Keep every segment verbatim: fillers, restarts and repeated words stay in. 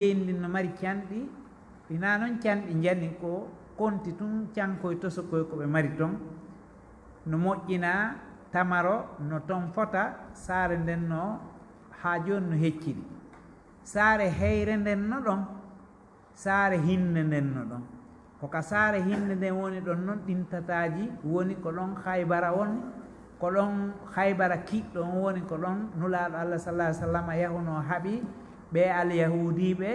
Leydi ndin no mari canɗi, hinaa noon canɗi njani, ko konti tun cankoy tosokoy ko ɓe mari toon. No moƴƴinaa tamaro, no toon fota, saare nden no haa jooni no hecciɗi. Saare heyre nden no ɗon, saare hinnde nden no ɗon. Ko ka saare hinnde nden woni ɗon non ɗin tataaji woni ko ɗon Haybara woni, ko ɗon Haybara kiɗɗo on woni ko ɗon Nulaaɗo Allah sallallahu alaihi wasallam yahunoo haɓi ɓe Alyahuudiiɓe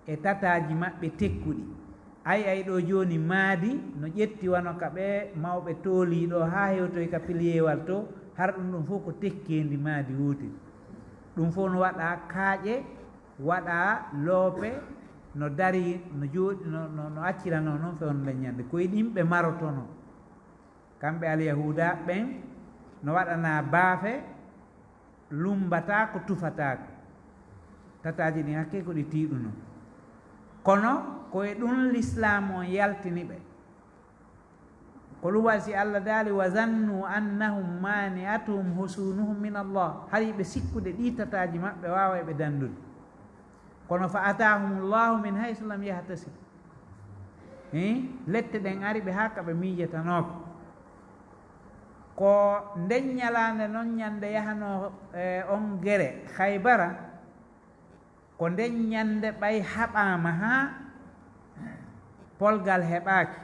e tataaji maɓɓe tekkuɗi. Ay, ay ɗo jooni maadi no ƴetti wano ka ɓe mawɓe toolii ɗo haa hewtoy ka piliyeewal to, har ɗum ɗum fof ko tekkeendi maadi wootiri. Ɗum fof no waɗa kaaƴe, waɗa loope, no dari, no jooɗi, no, no, no acciranoo noon fewndo nden ñande. Ko e ɗin ɓe marotonoo. Kamɓe Alyahuuda ɓen no waɗanaa baafe, lummbataako, tufataako. Tataaji ɗin hakkee ko ɗi tiiɗunoo. Kono ko e ɗum Lislaam on yaltini ɓe. Ko ɗum waɗi si Allah daali, "Wa zannu annahum mani'atuhum husunuhum min Allah." Hari ɓe sikkude ɗi tataaji maɓɓe waaway ɓe dandude. Kono fa atahumullahu min haythu lam yahtasib. Hi? Lette ɗen ari ɓe haa ka ɓe miijetanoo ko. Ko nden ñalaande non ñande yahanoo, eh, on gere Haybara, ko nden ñande ɓay haɓaama haa polgal heɓaaki.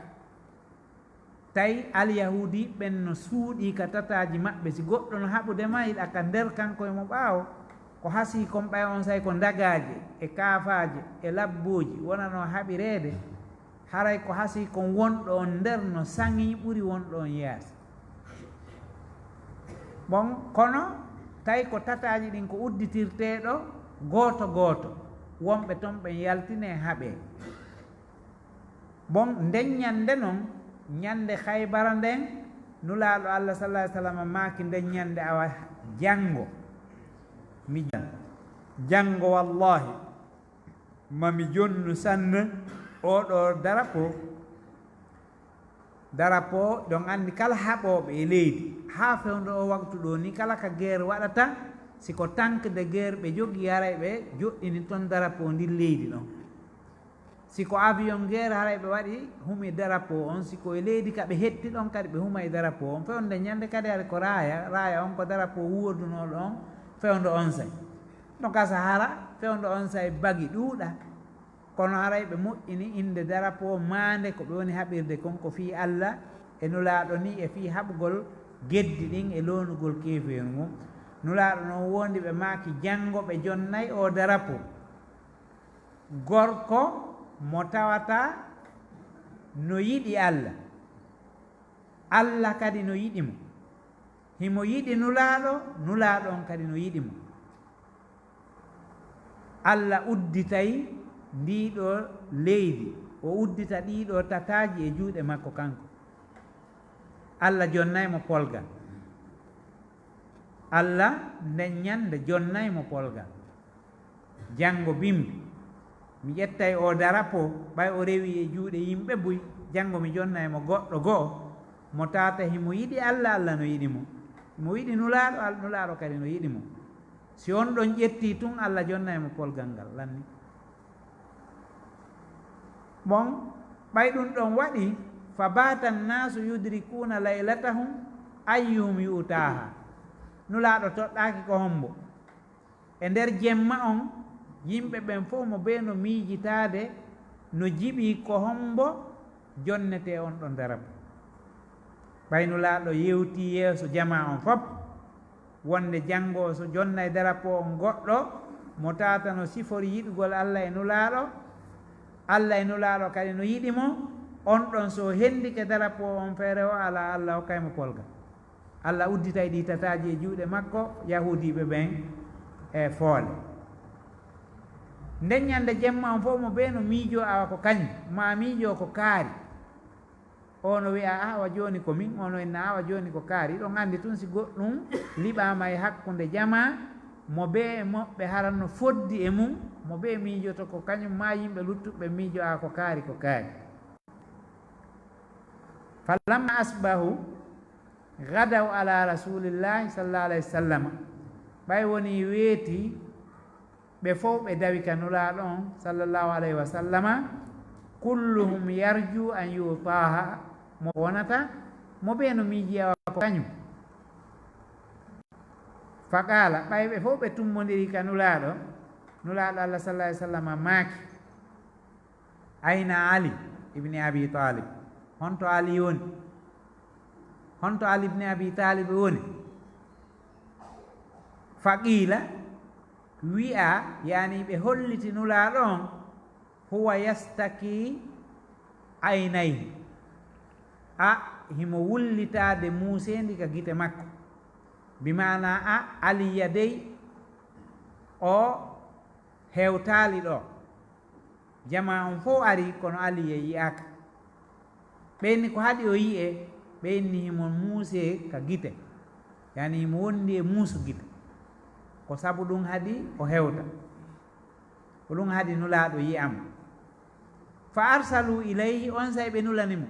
Tawi Alyahuudiiɓe ɓen no suuɗii ka tataaji maɓɓe, si goɗɗo no haɓude ma, yiɗa ka nder kanko e mo ɓaawo, ko hasii kon ɓay on say ko ndagaaje e kaafaaje e labbooji wonanoo haɓireede, haray ko hasii kon wonɗo on nder no saŋii ɓuri wonɗo on yaasi. Bon, kono tawi ko tataaji ɗin ko udditirteeɗo gooto gooto, wonɓe ton ɓen yaltinee haɓee. Bon, nden ñande non, ñande Haybara nden, Nulaaɗo Allah sallallahu alaihi wasallam maaki nden ñande, "Awa janngo, mi jan-, janngo wallahi, ma mi jonnu sanne oo ɗoo darapo." Darapo, ɗon anndi kala haɓooɓe e leydi, haa fewndo oo waktu ɗoo ni, kala ka guerre waɗata, si ko tank de guerre ɓe jogii, haray ɓe joɗɗini ton darapo ndin leydi ɗon. Si ko avion guerre, haray ɓe waɗi humi darapo on. Si ko e leydi ka ɓe hetti ɗon kadi, ɓe humay darapo on. Fewndo ñande kadi, hari ko raaya, raaya on ko darapo wuurdunooɗo on fewndo on say. No gasa hara fewndo on say bagi ɗuuɗa. Kono haray ɓe moƴƴini innde darapo maande ko ɓe woni haɓirde kon ko fii Allah e Nulaaɗo ni e fii haɓugol geddi ɗin e loonugol keefeeru ngun. Nulaaɗo non wondi ɓe maaki janngo ɓe jonnay oo darapo. Gorko mo tawata no yiɗi Allah, Allah kadi no yiɗi mo. Himo yiɗi Nulaaɗo, Nulaaɗo on kadi no yiɗi mo. Allah udditay ndii ɗoo leydi, o uddita ɗii ɗoo tataaji e juuɗe makko kanko. Allah jonnay mo polgal. Allah nden ñande jonnay mo polgal. Janngo bimbi, mi ƴettay oo darapo, ɓay o rewi e juuɗe yimɓe buy, janngo mi jonnay mo goɗɗo go'o, mo tawata himo yiɗi Allah, Allah no yiɗi mo. Himo yiɗi Nulaaɗo, Al-, Nulaaɗo kadi no yiɗi mo. Si on ɗon ƴettii tun, Allah jonnay mo polgal ngal, lanni. Bon, ɓay ɗum ɗon waɗi, fa baata annaasu yudrikuuna laylatahum ayyuhum yu'taaha. Nulaaɗo toɗɗaaki ko hombo. E nder jemma on, yimɓe ɓen fof mo bee no miijitaade no jiɓii ko hombo jonnetee on ɗon darapo. Ɓay Nulaaɗo yewtii yeeso jamaa on fof, wonde janngo o so jonnay darapo on goɗɗo, mo tawata no sifori yiɗugol Allah e Nulaaɗo, Allah e Nulaaɗo kadi no yiɗi mo, on ɗon so hendike darapo on feere o alaa, Allah hokkay mo polgal. Allah udditay ɗi tataaji e juuɗe makko, Yahuudiiɓe ɓen e foole. Nden ñande jemma on fof mo bee no miijoo awa ko kañum, maa miijoo ko kaari. O no wi'a, "Awa jooni ko min," o no inna, "Awa jooni ko kaari." Hiɗon anndi tun si goɗɗum liɓaama e hakkunde jamaa, mo bee e moɓɓe hara no foddi e mum, mo bee miijoto ko kañum, maa yimɓe luttuɓe miijo, "Awa ko kaari, ko kaari." Falamma asbahu, gadaw ala Rasulillahi sallallahu alayhi wa sallam. Ɓay woni weeti, Ɓe fow ɓe dawi ka Nulaaɗo on, sallallahu alayhi wa sallama, kulluhum yarju an yu'taha, mo wonata, mo ɓe no miiji awa ko kañum. Fa qaala, ɓay ɓe fow ɓe tummondiri ka Nulaaɗo, Nulaaɗo Allah, sallallahu alayhi wa sallama, maaki, "Ayna Ali ibni Abi Talib?" Honto Ali woni? Honto Ali ibni Abi Talib woni? Fa qiila, wi'a, yani ɓe holliti Nulaaɗo on, "Huwa yastaki aynayhi." A, himo wullitaade muuseendi ka gite makko. Bi maana a, Aliya dey, o hewtaali ɗo. Jamaa on fow ari, kono Aliya yi'aaka. Ɓe inni ko haɗi o yi'e, ɓe inni himo muusee ka gite. Yani himo wondi e muusu gite. Ko sabu ɗum haɗi o hewta. Ko ɗum haɗi Nulaaɗo yi'amo. Fa arsalu ilayhi, onsay ɓe nulani mo.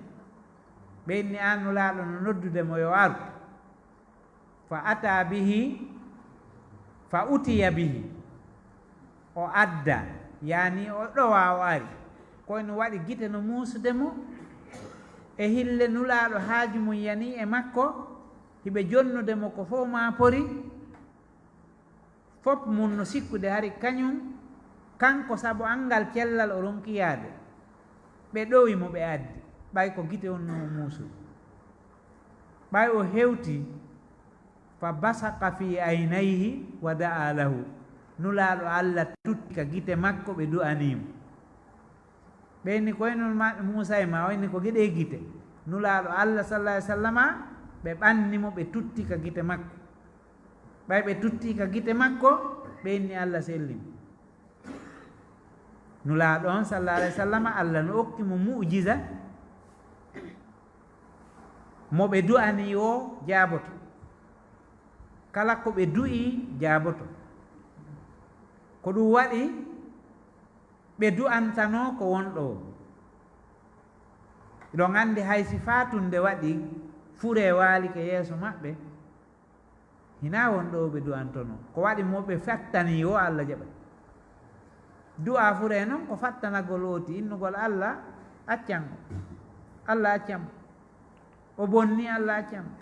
Ɓe inni, "An Nulaaɗo no noddude mo yo aru." Fa ata bihi, fa utiya bihi. O adda, yani o ɗowa, o ari. Koy no waɗi gite no muusude mo. E hille Nulaaɗo haaju mum yani e makko, hiɓe jonnude mo ko fow ma pori. Fop mum no sikkude hari kañum, kanko sabu anngal cellal o ronki yaade. Ɓe ɗowi mo, ɓe addi, ɓay ko gite wonno o muusude. Ɓay o hewti, fa basaqa fi aynayhi wa da'a lahu. Nulaaɗo Allah tutti ka gite makko, ɓe du'anii mo. Ɓe inni ko eno ma-, Muusa e ma, o inni ko geɗe gite. Nulaaɗo Allah, sallallahu alaihi wasallama, ɓe ɓanni mo, ɓe tutti ka gite makko. Ɓay ɓe tutti ka gite makko, ɓe inni Allah selli mo. Nulaaɗo on, sallallahu alaihi wasallama, Allah no okki mo mu'jiza. Mo ɓe du'ani o jaaboto. Kala ko ɓe du'i jaaboto. Ko ɗum waɗi ɓe du'antanoo ko wonɗo o. Hiɗon anndi hay si faatunde waɗi, furee waalike yeeso maɓɓe, hinaa wonɗo o ɓe du'antonoo. Ko waɗi mo ɓe fattanii o, Allah jaɓay. Du'aa furee non ko fattanagol ooti, innugol Allah accan o. Allah accan mo. O bonni, Allah accan mo.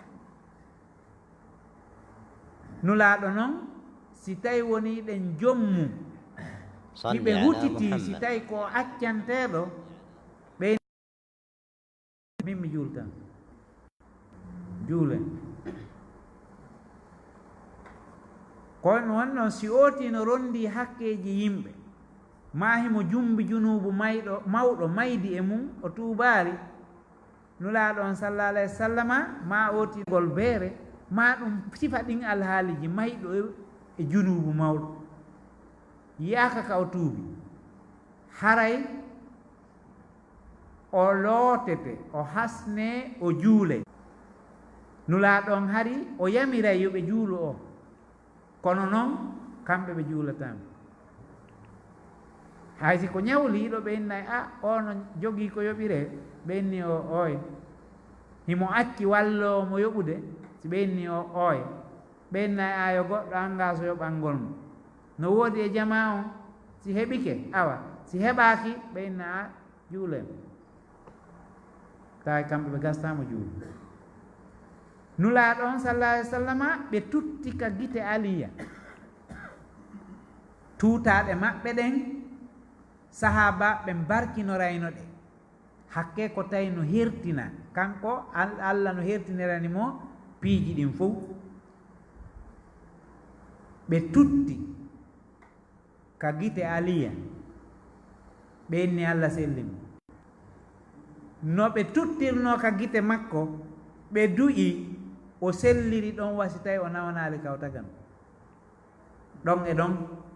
Nulaaɗo non, si tawi wonii ɗen jommu, hiɓe hutitii, si tawi ko accanteeɗo, ɓe min mi juultan. Juulen. Kono wonno si ooti no rondi hakkeeji yimɓe, maa himo jumbi junuubu mayɗo, mawɗo maydi e mum, o tuubaali, Nulaaɗo on, sallallahu alaihi wasallama, maa ootigol beere, maa ɗum sifa ɗin alhaaliiji mayɗo e, e junuubu mawɗo. Yi'aaka ka o tuubi. Haray o lootete, o hasne, o juule. Nulaaɗo on hari o yamiray yo ɓe juulu o. Kono non, kamɓe ɓe juulataama. Hay si ko ñawliiɗo, ɓe innay, "A, o no jogii ko yoɓiree?" Ɓe inni o, "Ooy." Himo acci walloowo mo yoɓude, si ɓe inni o, "Ooy." Ɓe innay, "A, yo goɗɗo anngaa so yoɓangol mo." No woodi e jamaa on, si heɓike, awa, si heɓaaki, ɓe inna, "A, juulen." Tawi kamɓe ɓe gastaama juulu. Nulaaɗo on, sallallahu alaihi wasallama, ɓe tutti ka gite Aliya. Tuutaaɗe maɓɓe ɗen, sahaabaaɓe ɓen barkinorayno ɗe. Hakke ko tawi no hertina, kanko Al-, Allah no hertinirani mo piiji ɗin fow. Ɓe tutti ka gite Aliya, ɓe inni Allah selli mo. No ɓe tuttirnoo ka gite makko, ɓe du'i, o selliri ɗon wa si tawi o nawanaali ka o tagano. Ɗon e ɗon,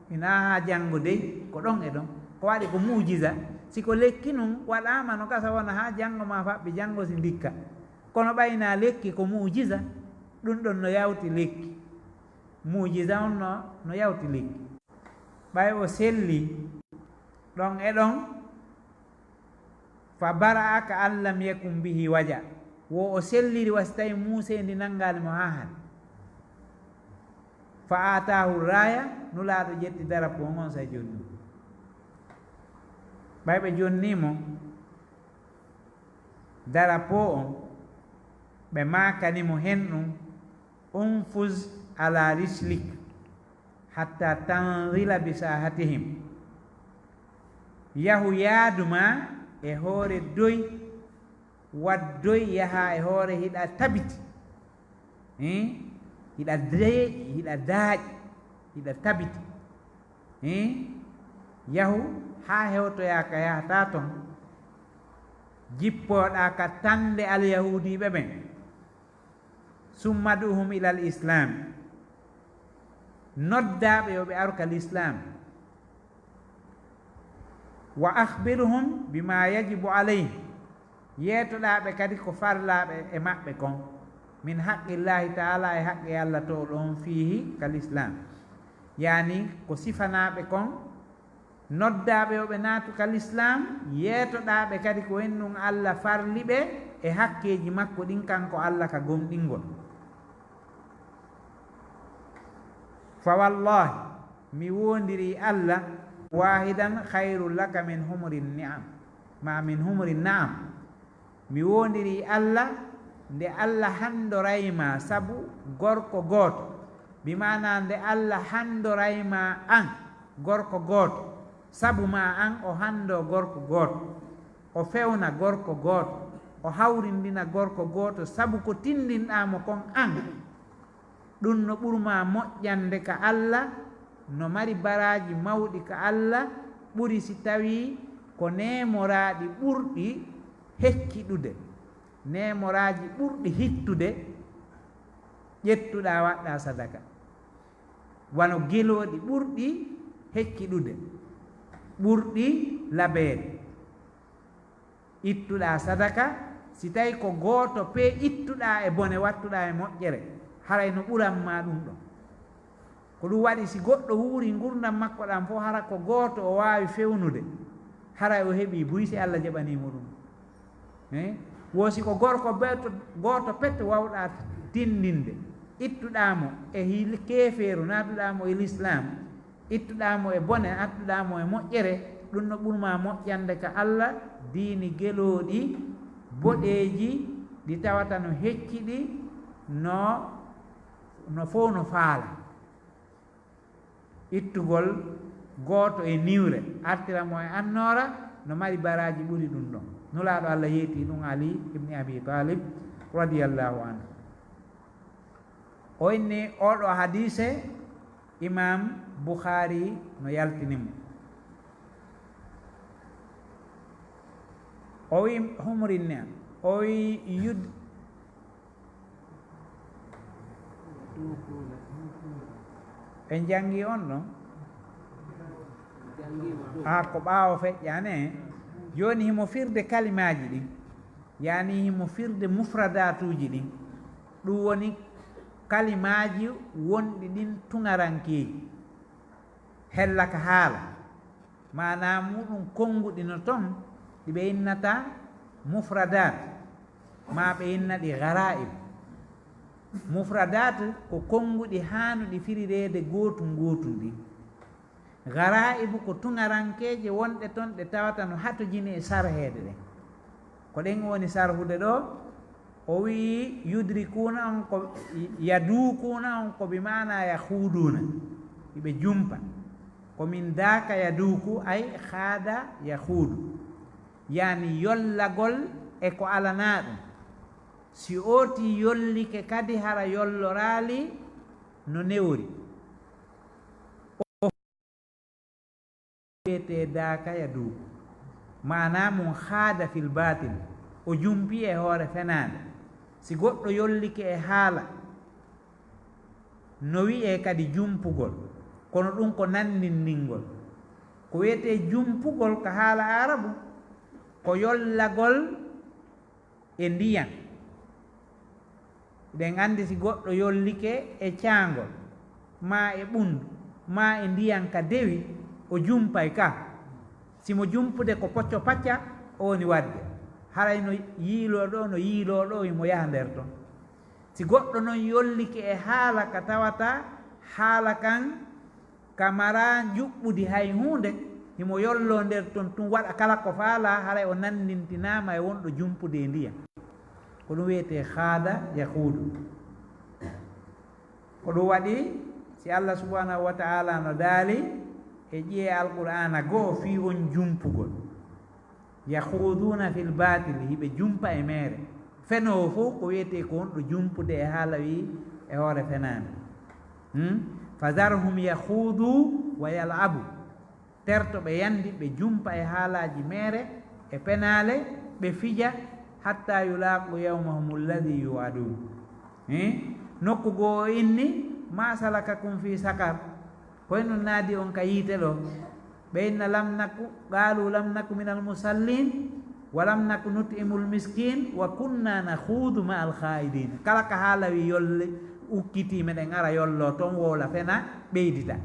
hinaa haa janngo dey, ko ɗon e ɗon. Ko waɗi ko muujiza, si ko lekki nun waɗaama no gasa wona haa janngo maa faɓɓi, janngo si ndikka. Kono ɓay naa lekki ko muujiza, ɗum ɗon no yawti lekki. Muujiza on no, no yawti lekki. Ɓay o selli ɗon e ɗon, fa bara'a ka an lam yakun bihi waja. Wo o selliri wa si tawi muuseendi nanngaali mo haa hande. Fa aataahu raaya, Nulaaɗo ƴetti darapo on, on sey jonni mo. Ɓay ɓe jonni mo darapo on, ɓe maakani mo hen ɗum, "Unfuz ala rislik hatta tanzila bi saahatihim." Yahu yaadu ma e hoore doy, waddoy yaha e hoore hiɗa tabiti. Hin? Hiɗa deeƴi, hiɗa daaƴi, hiɗa tabiti. Hin? Yahu haa hewtoyaa ka yahataa ton. Jippooɗaa ka tannde alyahuudiiɓe ɓen. Summa du'uhum ilal islaam. Noddaa ɓe yo ɓe aru ka lislaam. Wa akhbirhum bima yajibu alayhim. Yeetoɗaa ɓe kadi ko farlaaɓe e maɓɓe kon. Min haqqillaahi ta'aalaa, e haqqe Alla toowɗo on, fiihi, ka lislaam. Yaani ko sifanaa ɓe kon, noddaa ɓe yo ɓe naatu ka lislaam, yeetoɗaa ɓe kadi ko en ɗum Alla farli ɓe e hakkeeji makko ɗin, kanko Alla, ka gomɗingol. Fa wallaahi, mi woondirii Alla, waahidan khayrun laka min humrin ni'am, ma min humrin na'am. Mi woondirii Alla, nde Alla handoray ma sabu gorko gooto, bi maanaa nde Alla handoray ma an gorko gooto, sabu ma an o handoo gorko gooto, o fewna gorko gooto, o hawrindina gorko gooto sabu ko tinndinɗaa mo kon an. Ɗum no ɓurmaa moƴƴande ka Alla, no mari baraaji mawɗi ka Alla, ɓuri si tawii ko neemoraaɗi ɓurɗi hecciɗude, neemoraaji ɓurɗi hittude ƴettuɗaa waɗɗaa sadaka, wano gelooɗi ɓurɗi hecciɗude, ɓurɗi labeede. Ittuɗaa sadaka, si tawi ko gooto pee ittuɗaa e bone, wattuɗaa e moƴƴere, haray no ɓuran ma ɗum ɗon. Ko ɗum waɗi, si goɗɗo wuuri ngurndan makko ɗan fof, hara ko gooto o waawi fewnude, haray o heɓii buy si Alla jaɓanii mo ɗum. Eh? Wo si ko gorko beeto-, gooto pet wawɗaa tinndinde, ittuɗaa mo e hil-, keefeeru, naatuɗaa mo e lislaam, ittuɗaa mo e bone, attuɗaa mo e moƴƴere, ɗum no ɓurmaa moƴƴande ka Alla, diini gelooɗi, boɗeeji, ɗi tawata no hecciɗi, no, no fow no faala. Ittugol gooto e niwre, artira mo e annoora, no mari baraaji ɓuri ɗum ɗon. Nulaaɗo Alla yeetii ɗum Ali ibni Abi Talib, radiyallahu anhu. O inni, oɗo hadiise, Imam Bukhari no yaltini mo. O wi, humrin ni'am. O wi, yud-, en janngi on ɗon? A, ko ɓaawo feƴƴaane. Jooni himo firde kalimaaji ɗin. Yaani himo firde mufradaatuuji ɗin. Ɗum woni kalimaaji wonɗi ɗin tuŋarankeeji. Hella ka haala. Maanaa muuɗum konnguɗi no ton, ɗi ɓe innata mufradaat, maa ɓe inna ɗi garaa'ib. Mufradaat ko konnguɗi haanuɗi firireede gootun gootun ɗin. Garaa'ib ko tuŋarankeeje wonɗe ton ɗe tawata no hatojini e sarheede ɗen. Ko ɗen o woni sarhude ɗoo, o wi'i, yudrikuuna on ko, yaduukuuna on ko bi maanaa yahuuduuna, iɓe jumpa. Ko min daaka yaduuku, ay haada yahuudu. Yaani yollagol e ko alanaa ɗum. Si ootii yollike kadi hara yolloraali no newori. Wiyetee daaka yaduuku. Maanaa mum haada fil baatil. O jumpi e hoore fenaande. Si goɗɗo yollike e haala, no wi'ee kadi jumpugol. Kono ɗum ko nanndinndingol. Ko wiyetee jumpugol ka haala Aarabu, ko yollagol e ndiyan. Eɗen anndi si goɗɗo yollike e caangol, maa e ɓunndu, maa e ndiyan ka dewi, o jumpay ka. Si mo jumpude ko pocco pacca, o woni waɗde. Haray no yiiloo ɗoo, no yiiloo ɗoo, himo yaha nder ton. Si goɗɗo non yollike e haala ka tawata Haala kan ka maraa njuɓɓudi hay huunde, himo yolloo nder ton tun, waɗa kala ko faalaa, haray o nanndintinaama e wonɗo jumpude e ndiyam. Ko ɗum wiyetee haada yahuudu. Ko ɗum waɗi, si Allah subhanahu wa ta'ala no daali e ƴi'e Alqur'aana goo fii on jumpugol. Yahuuduuna fil baatili, hiɓe jumpa e meere. Fenoowo fow ko wiyetee ko wonɗo jumpude e haala wii e hoore fenaande. Hmm? Fazarhum yahuudu wa yal'abu. Terto ɓe yanndi, ɓe jumpa e haalaaji meere, e penaale, ɓe fija, hatta yulaaqu yawmahum alladhi yu'adun. Eh? Nokku goo o inni, ma salakakum fi sakar? Koy nun naadi on ka yiite ɗo? Ɓe inna lam naku, qaalu lam naku minal musallin, wa lam naku nut'imul miskin, wa kunna nakhuudu ma'al khaa'idin. Kala ka haala wi yolle ukkitii meɗen ara yolloo ton wowla fena ɓeydita.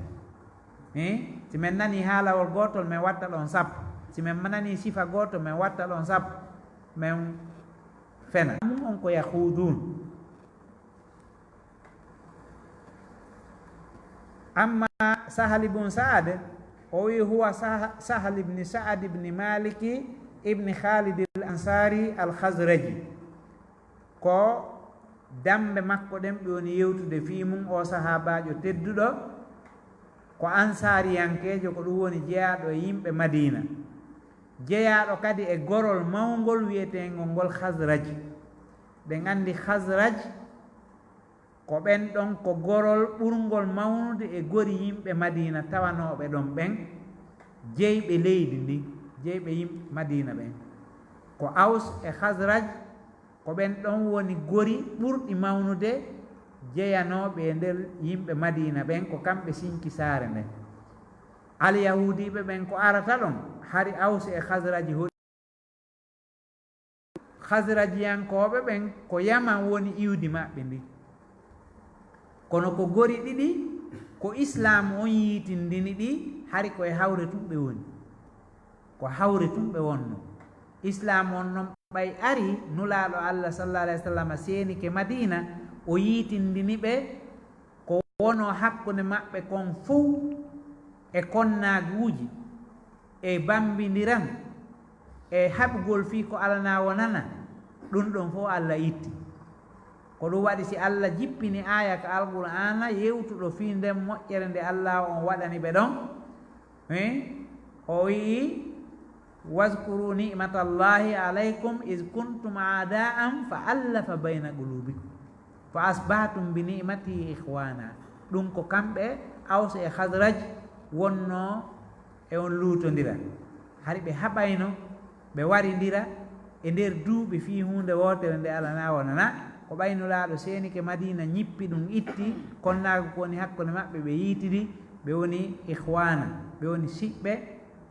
Eh? Si men nanii haalawol gootol, men watta ɗon sappo. Si men nanii sifa gooto, men watta ɗon sappo. Men fena. Ɗum on ko yahuudun. Amma Sahal ibn Sa'ad, o wi huwa Sah-, Sahal ibn Sa'ad ibn Maliki ibn Khalid al-Ansari al-Khazraji. Ko dambe makko ɗen ɓe woni yewtude fii mum, o sahaabaajo tedduɗo, ko ansaariyankeejo, ko ɗum woni jeyaaɗo e yimɓe Madiina, jeyaaɗo kadi e gorol mawngol wiyeteengol ngol Khazraj. Ɗen anndi Khazraj ko ɓen ɗon, ko gorol ɓurngol mawnude e gori yimɓe Madiina tawanooɓe ɗon ɓen, jeyɓe leydi ndin, jeyɓe yimɓe Madiina ɓen. Ko Aws e Khazraj, ko ɓen ɗon woni gori ɓurɗi mawnude jeyanooɓe e nder yimɓe Madiina ɓen, ko kamɓe sinki saare nden. Alyahuudiiɓe ɓen ko arata ɗon, hari Awsi e Khazraji hoɗi. Khazrajiyankooɓe ɓen ko Yaman woni iwdi maɓɓe ndin. Kono ko gori ɗiɗi, ko Islaamu on yiitindini ɗi, hari ko e hawre tun ɓe woni. Ko hawre tun ɓe wonno. Islaamu on non ɓay ari, Nulaaɗo Allah sallallahu alayhi wa sallam seenike Madiina, o yiitindini ɓe ko wonoo hakkunde maɓɓe kon fow e konnaaguuji, e bambindiran, e haɓugol fii ko alanaa wonana, ɗun ɗon fow Allah itti. Ko ɗun waɗi si Allah jippini aaya ka Alqur'aana yewtuɗo fii nden moƴƴere nde Allah on waɗani ɓe ɗon, Eh? O wi'i, "Wazkuru ni'matallahi alaykum iz kuntum a'da'an fa allafa bayna qulubikum fa asbahtum bi ni'matihi ikhwana." Ɗun ko kamɓe Aws e Khazraj wonno e on luutondira. Hari ɓe haɓayno ɓe warindira e nder duuɓi fii huunde wootere nde alanaa wonana. Ko ɓay Nulaaɗo seenike Madiina, ñippi ɗun, itti konnaagu ko woni hakkunde maɓɓe, ɓe yiitidi, ɓe woni ikhwaana, ɓe woni siɓɓe,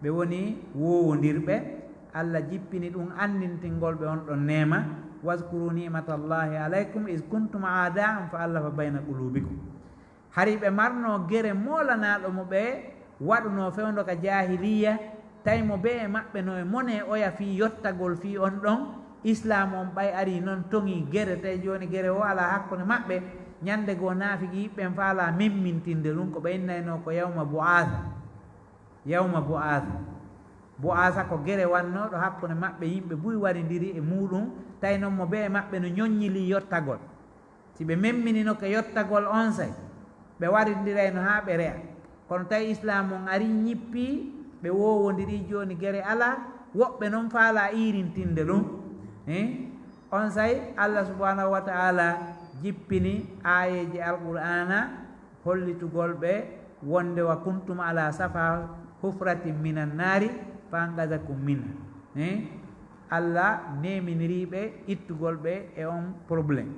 ɓe woni woowondirɓe. Allah jippini ɗun anndintingol ɓe on ɗon neema, "Wazkuru ni'matallahi alaykum iz kuntum a'da'an fa allafa bayna qulubikum." Hari ɓe marnoo gere moolanaaɗo mo ɓe waɗunoo fewndo ka jaahiliya, tawi mo bee e maɓɓe no e monee oya fii yottagol fii on ɗon. Islaamu on ɓay arii non toŋii gere, tawi jooni gere woo alaa hakkunde maɓɓe. Ñannde goo naafiqiiɓe ɓen faalaa memmintinde ɗun, ko ɓe innaynoo ko yawma bu'aasa. Yawma bu'aasa. Bu'aasa ko gere wannooɗo hakkunde maɓɓe, yimɓe buy warindiri e muuɗun, tawi non mo bee e maɓɓe no ñoññilii yottagol. Si ɓe memmininoke yottagol onsay, ɓe warindirayno haa ɓe re'a. Kono tawi Islaamu on arii ñippii, ɓe woowondirii jooni gere alaa, woɓɓe non faalaa iirintinde ɗun. Eh? Onsay Allah subhanahu wa ta'ala jippini aayeeje Alqur'aana hollitugol ɓe wonde, "Wa kuntum ala safa hufratin minan naari fa anqazakum minha." Eh? Allah neeminirii ɓe ittugol ɓe e on problème.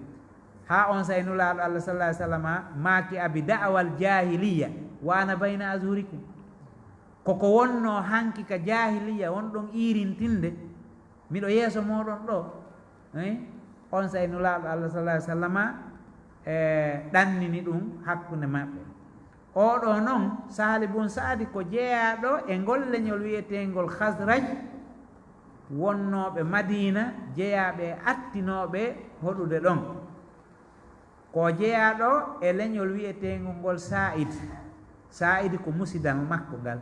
Haa onsay Nulaaɗo Allah sallallahu alaihi wasallam maaki, "Abi da'awal jaahiliya wa ana bayna azhurikum." Ko ko wonnoo hanki ka jaahiliya, on ɗon iirintinde, miɗo yeeso mooɗon ɗoo. Eh? Onsay Nulaaɗo Allah sallallahu alaihi wasallam, eh, ɗannini ɗun hakkunde maɓɓe. Oo ɗoo non, Sahali bun Sa'adi ko jeyaaɗo e ngol leñol wi'eteengol Khazraj, wonnooɓe Madiina, jeyaaɓe e attinooɓe hoɗude ɗon. Ko jeyaaɗo e leñol wi'eteengol ngol Saa'id. Saa'id ko musidal makko ngal.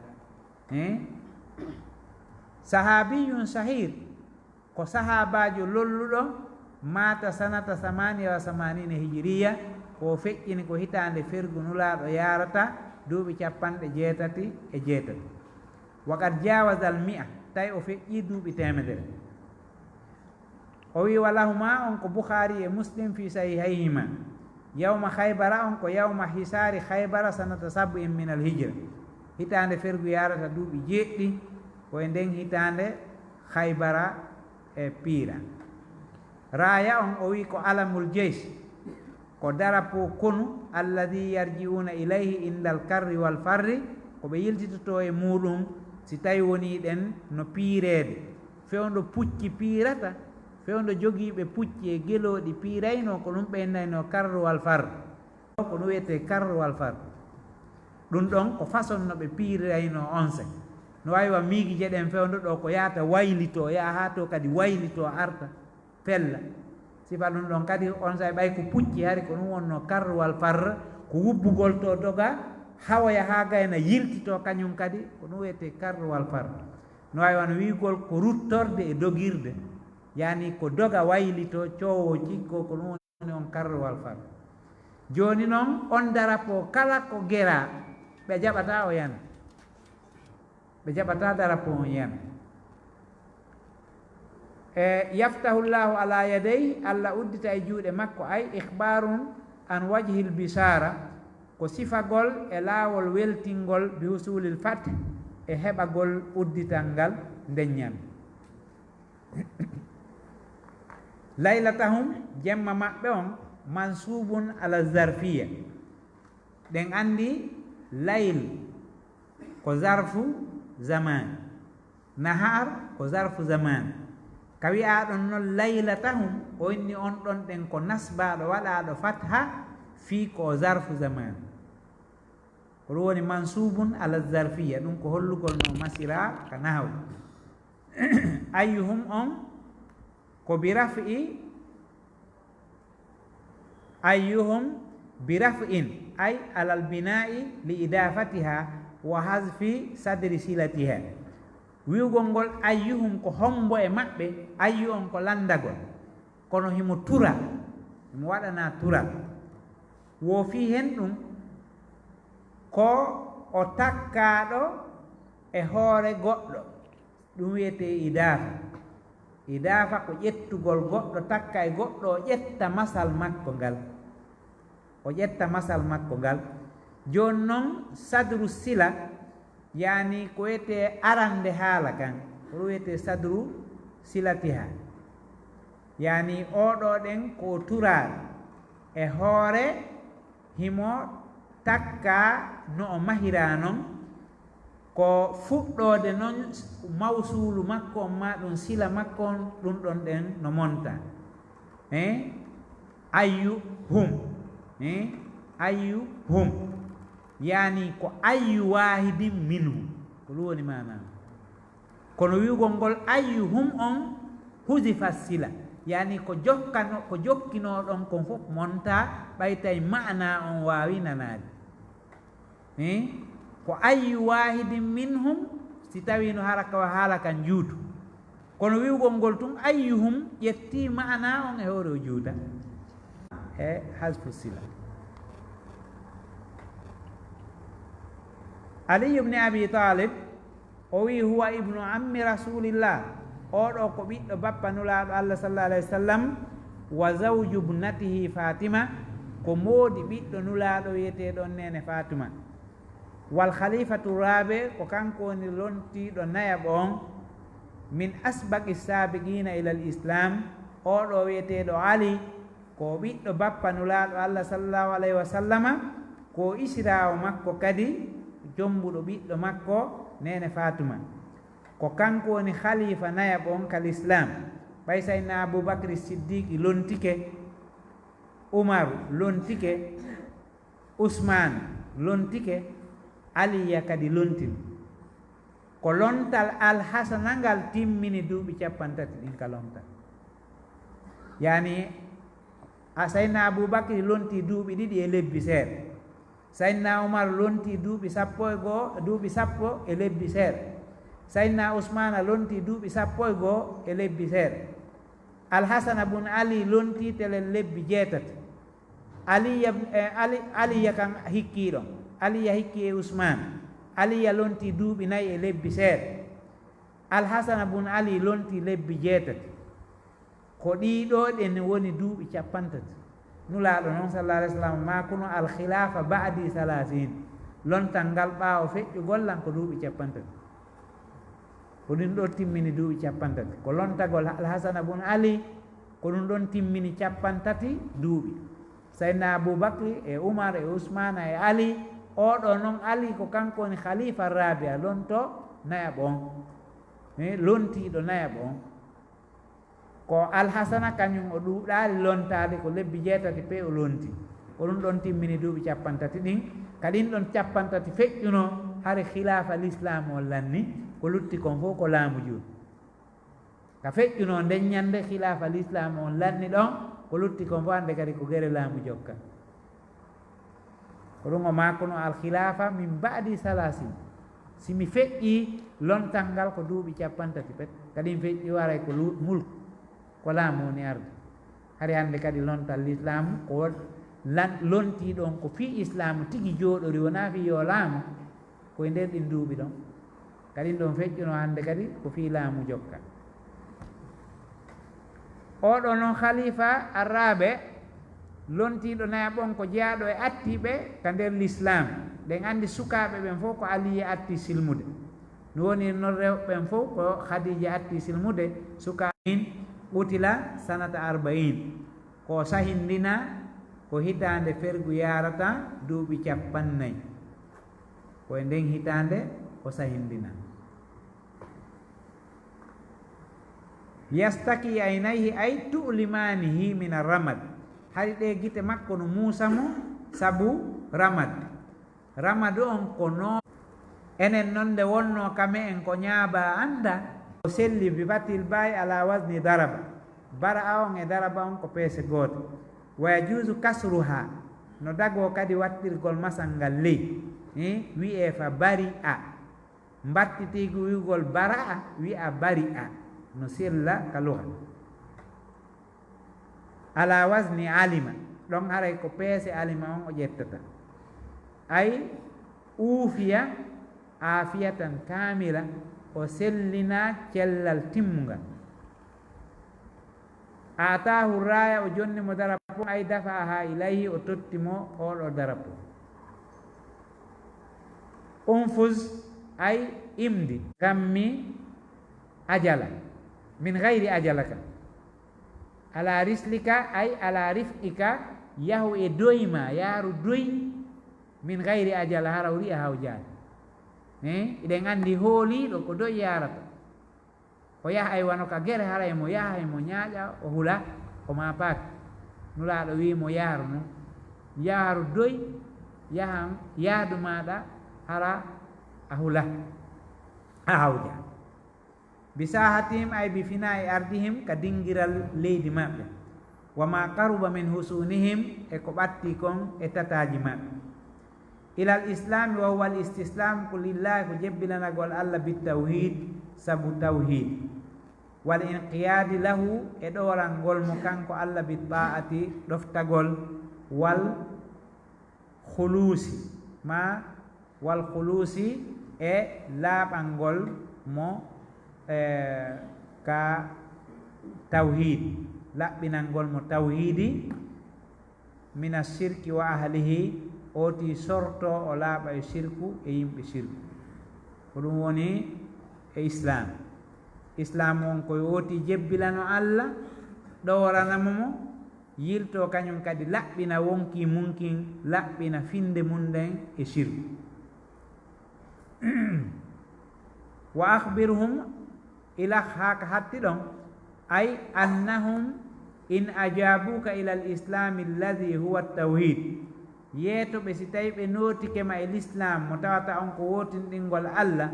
Eh? Sahaabiyun shahir, ko sahaabaajo lolluɗo, maata sanata samaniya wa samanina hijiriya, ko o feƴƴini ko hitaande fergu Nulaaɗo yaarata duuɓi capanɗe jeetati e jeetati. Wa qad jaawaza al mi'a, tawi o feƴƴii duuɓi teemedere. O wi, "Wa lahuma", on ko Bukhaari e Muslim fi sahihayhima. Yawma Khaybara, on ko yawma hisaari Khaybara, sanata sab'in min al hijra. Hitaande fergu yaarata duuɓi jeeɗiɗi, ko e nden hitaande Khaybara e piira. Raaya on, o wi ko alamul jeysh, ko darapo konu, alladhi yarji'una ilayhi indal karri wal farri, ko ɓe yiltitoto e muuɗum si tawi woni ɗen no piireede. Fewndo pucci piirata, fewndo jogiiɓe pucci e gelooɗi piiraynoo, ko ɗum ɓeyndaynoo karru wal farru. Ko ɗum wiyetee karru wal farru. Ɗum ɗon ko façon no ɓe piiraynoo onse. No waawi wa miigi jeɗen fewndo ɗo ko yahata waylitoo, yaha haa to kadi waylitoo arta, fella. Sifa ɗum ɗon kadi onsay ɓay ko pucci, hari ko ɗum wonnoo karru wal farru, ko wubbugol to doga, hawoya haa gayna yiltitoo kañum kadi, ko ɗum wiyetee karru wal farru. No waawi wano wi'ugol ko ruttorde e dogirde, yaani ko doga waylitoo, coowoo ciggoo, ko ɗum woni on karru wal farru. Jooni non, on darapo kala ko geraa, ɓe jaɓataa o yana. Ɓe jaɓataa darapo on yana. E, "Yaftahu Llahu ala yadayhi", Alla uddita e juuɗe makko, ay ikhbarun an wajhil bishara, ko sifagol e laawol weltingol bi husulil fath, e heɓagol uddital ngal ndeññan. Laylatahum, jemma maɓɓe on, mansubun ala zarfiya. Ɗen anndi layl ko zarfu zaman, nahar ko zarfu zaman. Ka wi'aaɗon non laylatahum, o inni on ɗon ɗen ko nasbaaɗo waɗaaɗo fatha fii ko o zarfu zaman. Ko ɗum woni mansubun ala zarfiya, ɗum ko hollugol no masira ka nahawu. Ayyuhum on ko bi raf'i, ayyuhum bi raf'in, ay alal bina'i li idafatiha wa hazfi sadri silatiha. Wi'ugol ngol ayyuhum ko hombo e maɓɓe, ayyu on ko lanndagol, kono himo tural, himo waɗanaa tural. Wo fii hen ɗum ko o takkaaɗo e hoore goɗɗo, ɗum wiyetee idaafa. Idaafa ko ƴettugol goɗɗo takka e goɗɗo, o ƴetta masal makko ngal. O ƴetta masal makko ngal. Jooni non, sadru sila, yaani ko wiyetee arande haala kan, ko ɗum wiyetee sadru silatiha. Yaani oo ɗoo ɗen ko o turaaɗo e hoore, himo takkaa no o mahiraa non, ko fuɗɗoode non mawsuulu makko on, maa ɗum sila makko on, ɗum ɗon ɗen no monta. Eh? Ayyu hum. Eh? Ayyu hum. Yaani ko ayyu waahidin minhum. Ko ɗum woni maanaa. Kono wi'ugol ngol ayyu hum on huzifa sila. Yaani ko jokkano, ko jokkinoo ɗon kon fof monta, ɓay tawi maanaa on waawi nanaade. Eh? Ko ayyu waahidin minhum, si tawii no hara ka haala kan juutu. Kono wi'ugol ngol tun ayyuhum ƴetti maanaa on e hoore o juuta. E hasfu sila. Ali ibn Abi Talib, o wi, "Huwa ibnu ammi Rasulillah." Oo ɗoo ko ɓiɗɗo bappa Nulaaɗo Allah sallallahu alayhi wa sallam, wa zawju ibnatihi Fatima, ko moodi ɓiɗɗo Nulaaɗo wiyeteeɗo on neene Fatima. Wal khalifatu rabi, ko kanko woni lontiiɗo nayaɓo on. Min asbaqi sabiqina ilal islam, oo ɗoo wiyeteeɗo Ali, ko ɓiɗɗo bappa Nulaaɗo Allah sallallahu alayhi wa sallama, ko isiraawo makko kadi, jombuɗo ɓiɗɗo makko, neene Faatuma. Ko kanko woni khalifa nayaɓo on ka lislaam. Ɓay Sayyidina Abu Bakri Siddiqi lontike, Umaru lontike, Usmaan lontike, Aliya kadi lontini. Ko lontal Alhasana ngal timmini duuɓi cappanɗe tati ɗin ka lontal. Yaani, A Sayyidina Abu Bakri lontii duuɓi ɗiɗi e lebbi seeɗa. Sayyidina Umar lontii duuɓi sappo e goo, duuɓi sappo e lebbi seeɗa. Sayyidina Usmaana lontii duuɓi sappo e goo e lebbi seeɗa. Alhasana bun Ali lontii telen lebbi jeetati. Aliya, eh, Ali, Aliya kan hikkii ɗon. Aliya hikkii e Usmaana. Aliya lontii duuɓi nayi e lebbi seeɗa. Alhasana bun Ali lontii lebbi jeetati. Ko ɗii ɗoo ɗen woni duuɓi cappanɗe tati. Nulaaɗo non, sallallahu alayhi wa sallam, maa kuno: "Al khilaafa ba'di salasin." Lontal ngal ɓaawo feƴƴugol lan ko duuɓi cappanɗe tati. Ko ɗum ɗoo timmini duuɓi cappanɗe tati. Ko lontagol Alhasana bun Ali, ko ɗum ɗon timmini cappanɗe tati duuɓi. Sayyidina Abu Bakri e Umar e Usmaana e Ali, oo ɗoo non Ali ko kanko woni khalifa rabia, lonto nayaɓo on. Eh, lontiiɗo nayaɓo on. Ko Alhasana, kañum o ɗuuɗaali lontaade, ko lebbi jeetati pe o lonti. Ko ɗum ɗon timmini duuɓi cappanɗe tati ɗin. Ka ɗin ɗon cappanɗe tati feƴƴunoo, hari khilaafa lislaamu on lanni, ko lutti kon fof ko laamu juuɗe. Ka feƴƴunoo nden ñannde khilaafa lislaamu on lanni ɗon, ko lutti kon fof hannde kadi ko gere laamu jokka. Ko ɗum o maakuno: "Al khilaafa min ba'di salasin." Si mi feƴƴii, lontal ngal ko duuɓi cappanɗe tati pet. Kadi mi feƴƴii, waray ko lu-, mulku, ko laamu woni arde. Hari hannde kadi lontal lislaamu ko won-, lan-, lontii ɗon ko fii islaamu tigi jooɗori, wonaa fii yo laamu. Ko e nder ɗin duuɓi ɗon. Ka ɗin ɗon feƴƴunoo hannde kadi ko fii laamu jokka. Oo ɗoo non khalifa arraaɓe, lontiiɗo nayaɓo on, ko jeyaaɗo e attiiɓe ka nder lislaam. Ɗen anndi sukaaɓe ɓen fof ko Aliya atti silmude. No woni non rewɓe ɓen fof ko Khadija atti silmude. Sukaaɓe min qutila sanata arba'in. Ko sahindina ko hitaande fergu yaarata duuɓi cappannayi. Ko e nden hitaande o sahindina. Yastaki aynayhi ay tu'limanihi min ramad. Hari ɗee gite makko no muusa mo sabu ramad. Ramad on ko no enen non nde wonnoo ka me'en ko ñaaba annda. O selli bi fathil baa'i ala wazni daraba. Bara'a on e daraba on ko peese goote. Wa yajuuzu kasruha. No dagoo kadi wattirgol masal ngal ley. Eh, wi'ee fa bari'a. Mbattitiigu wi'ugol bara'a, wi'a bari'a. No sella ka luga. Ala wazni alima. Ɗon haray ko peese alima on o ƴettata. Ay uufiya aafiyatan kaamila, o sellinaa cellal timmungal. Aataahu raaya, o jonni mo darapo, ay dafa'aha ilayhi, o totti mo oo ɗoo darapo. Unfuz, ay imdi, kammi ajala, min gayri ajalaka. Ala rislika, ay ala rifqika, yahu e doy maa, yaaru doy, min gayri ajala, hara o ri'a hawjaani. Eh, iɗen anndi hooliiɗo ko doy yaarata. O yaha ay wano ka gere, hara emo yaha, emo ñaaƴa, o hula, o maapaaki. Nulaaɗo wii mo, yaaru non. Yaaru doy, yahan, yaadu maaɗa, hara a hula, a hawja. Bi saahatihim ay bi finaa'i ardihim, ka dingiral leydi maɓɓe. Wa ma qaruba min husunihim, e ko ɓatti kon e tataaji maɓɓe. Ilal islami wa huwa al istislam, ko lillahi, ko jebbilanagol Allah, bit tawhid, sabu tawhid. Wal inqiyadi lahu, e ɗoorangol mo kanko Allah, bit ta'ati, ɗoftagol, wal khulusi, ma wal khulusi, e laaɓangol mo, e, ka tawhid, laɓɓinangol mo tawhidi, mina shirki wa ahlihi, ooti sorto o laaɓa e shirku e yimɓe shirku. Ko ɗum woni e Islam. Islam on ko ooti jebbilano Allah, ɗowaranamo mo, yilto kañum kadi laɓɓina wonki munkin, laɓɓina finde mun nden e shirku. Wa akhbirhum, ila haka hatti ɗon, ay annahum in ajabuka ila al islami alladhi huwa tawhid. Yeeto ɓe, si tawi ɓe nootike ma e lislaam mo tawata on ko wootinɗingol Allah,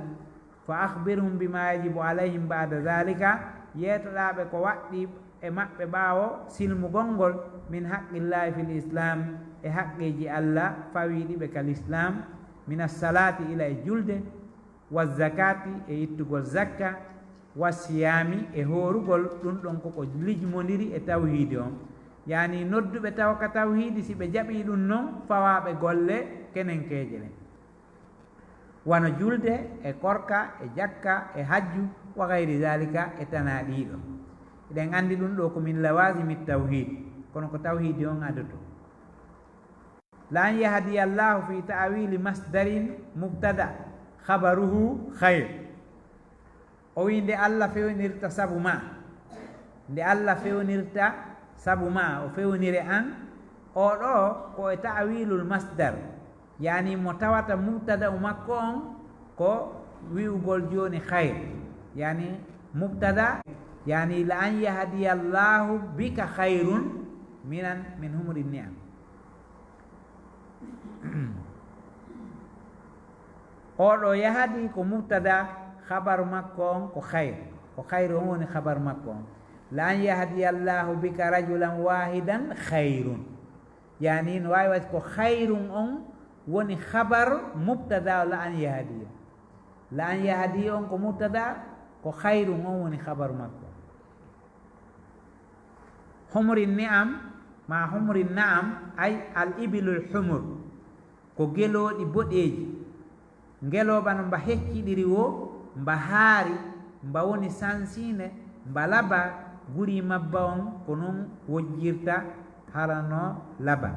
fa akhbirhum bima yajibu alayhim ba'da dhalika, yeetoɗaa ɓe ko waɗɗii e maɓɓe ɓaawo silmugol ngol, min haqqillahi fil islam, e haqqeeji Allah fawiiɗi ɓe ka lislaam, min assalaati, ila e julde, wa zakati, e ittugol zakka, wa siyaami, e hoorugol. Ɗum ɗon koko lijmondiri e tawhiidi on. Yaani nodduɓe tawa ka tawhiidi, si ɓe jaɓii ɗum non, fawaaɓe golle kenenkeeje ɗen. Wano julde, e korka, e jakka, e hajju, wa gayri zalika, e tanaa ɗiiɗo. Eɗen anndi ɗum ɗo ko min lawazimi tawhid, kono ko tawhidi on adoto. La an yahdiya Allahu fi ta'wili masdarin mubtada khabaruhu khayr. O wi nde Allah fewnirta sabu ma, nde Allah fewnirta sabu ma, o fewnire an, o ɗo ko e ta'wilul masdar, yani mo tawata mubtada u makko on ko wi'ugol jooni khayr, yani mubtada, yani la an yahdiya Allahu bika khayrun minan, min humri ni'am. Oɗo yahdi ko mubtada, khabaru makko on ko khayr. Ko khayr on woni khabaru makko on. La an yahdiya Allahu bika rajulan wahidan khayrun. Yani no wawi wayde ko khayrun on woni khabar mubtada la an yahdiya. La an yahdi on ko mubtada, ko khayrun on woni khabaru makko. Humri ni'am, ma humri na'am, ay al ibilul humur, ko gelooɗi boɗeeji. Ngelooba no mba hecciɗiri wo, mba haari, mba woni sansiine, mba laba, guri mabba on ko non wojjirta hara no laba.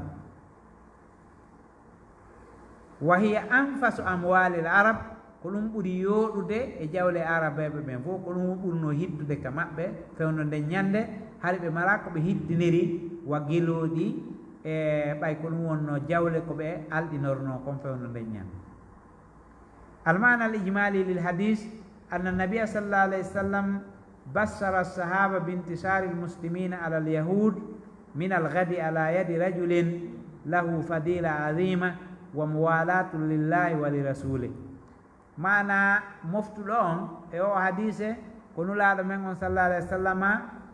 Wa hiya anfasu amwalil arab, ko ɗum ɓuri yooɗude e jawle arabeeɓe ɓen fof, ko ɗum ɓurnoo hiddude ka maɓɓe fewndo nden ñande, hari ɓe mara ko ɓe hiddiniri wa gelooɗi, e ɓay ko ɗum wonnoo jawle ko ɓe alɗinornoo kon fewndo nden ñande. Al maana al ijmali lil hadis, anna nabiya sallallahu alayhi wa sallam bassara as-sahaba bi intisari al muslimina ala al yahud min al ghadi ala yadi rajulin lahu fadila azima wa muwalatun lillahi wa li rasulih. Maana moftuɗo on e o hadise ko Nulaaɗo men on sallallahu alayhi wa sallama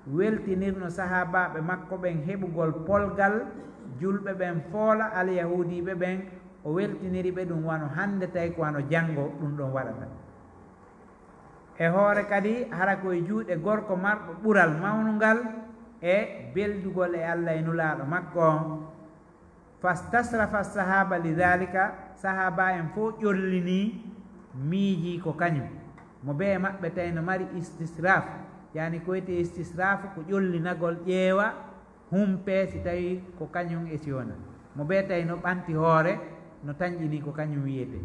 weltinirno sahaabaaɓe makko ɓen heɓugol polgal julɓe ɓen foola alyahuudiiɓe ɓen, o weltiniri ɓe ɗum wano hannde tawi ko wano janngo ɗum ɗon waɗata. E hoore kadi hara ko e juuɗe gorko marɗo ɓural mawnungal e beldugol e Alla e Nulaaɗo makko on. Fastasrafa sahaba li dhalika, sahaba en fof ƴollinii, miijii ko kañum. Mo bee e maɓɓe tawi no mari istisraf, yani ko wiyetee istisraf ko ƴollinagol, ƴeewa, humpee si tawi ko kañum e si wonaa. Mo bee tawi no ɓanti hoore, no tanƴinii ko kañum wiyetee.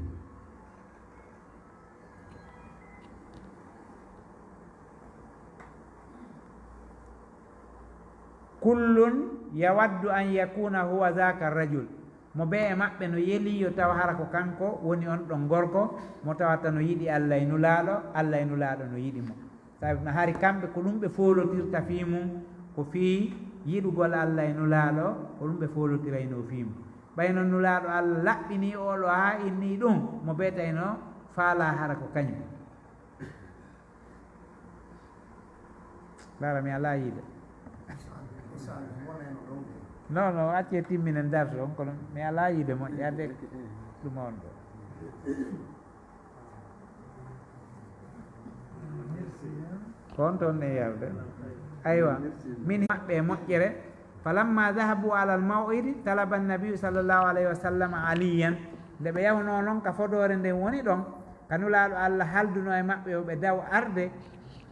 Kullun yawaddu an yakuna huwa dhaka rajul. Mo bee e maɓɓe no yelii yo taw hara ko kanko woni on ɗon gorko mo tawata no yiɗi Alla e Nulaaɗo, Alla e Nulaaɗo no yiɗi mo. Sabi no hari kamɓe ko ɗum ɓe foolotirta fii mum, ko fii yiɗugol Alla e Nulaaɗo, ko ɗum ɓe foolotiraynoo fii mum. Ɓay no Nulaaɗo Alla laɓɓinii oo ɗoo haa innii ɗum, mo bee tawi no faalaa hara ko kañum. Laara, mi alaa yiide. Non, non, accee timminen darsu on, kono mi alaa yiide moƴƴaade ɗum on ɗoo. Ko on toon ne yawde. Aywa, min maɓɓe e moƴƴere. Falamma dhahabu ala al-maw'idi, talaba an-nabiyyu sallallahu alayhi wa sallam Aliyan. Nde ɓe yahuno non ka fodoore nden woni ɗon, ka Nulaaɗo Alla halduno e maɓɓe yo ɓe daw arde,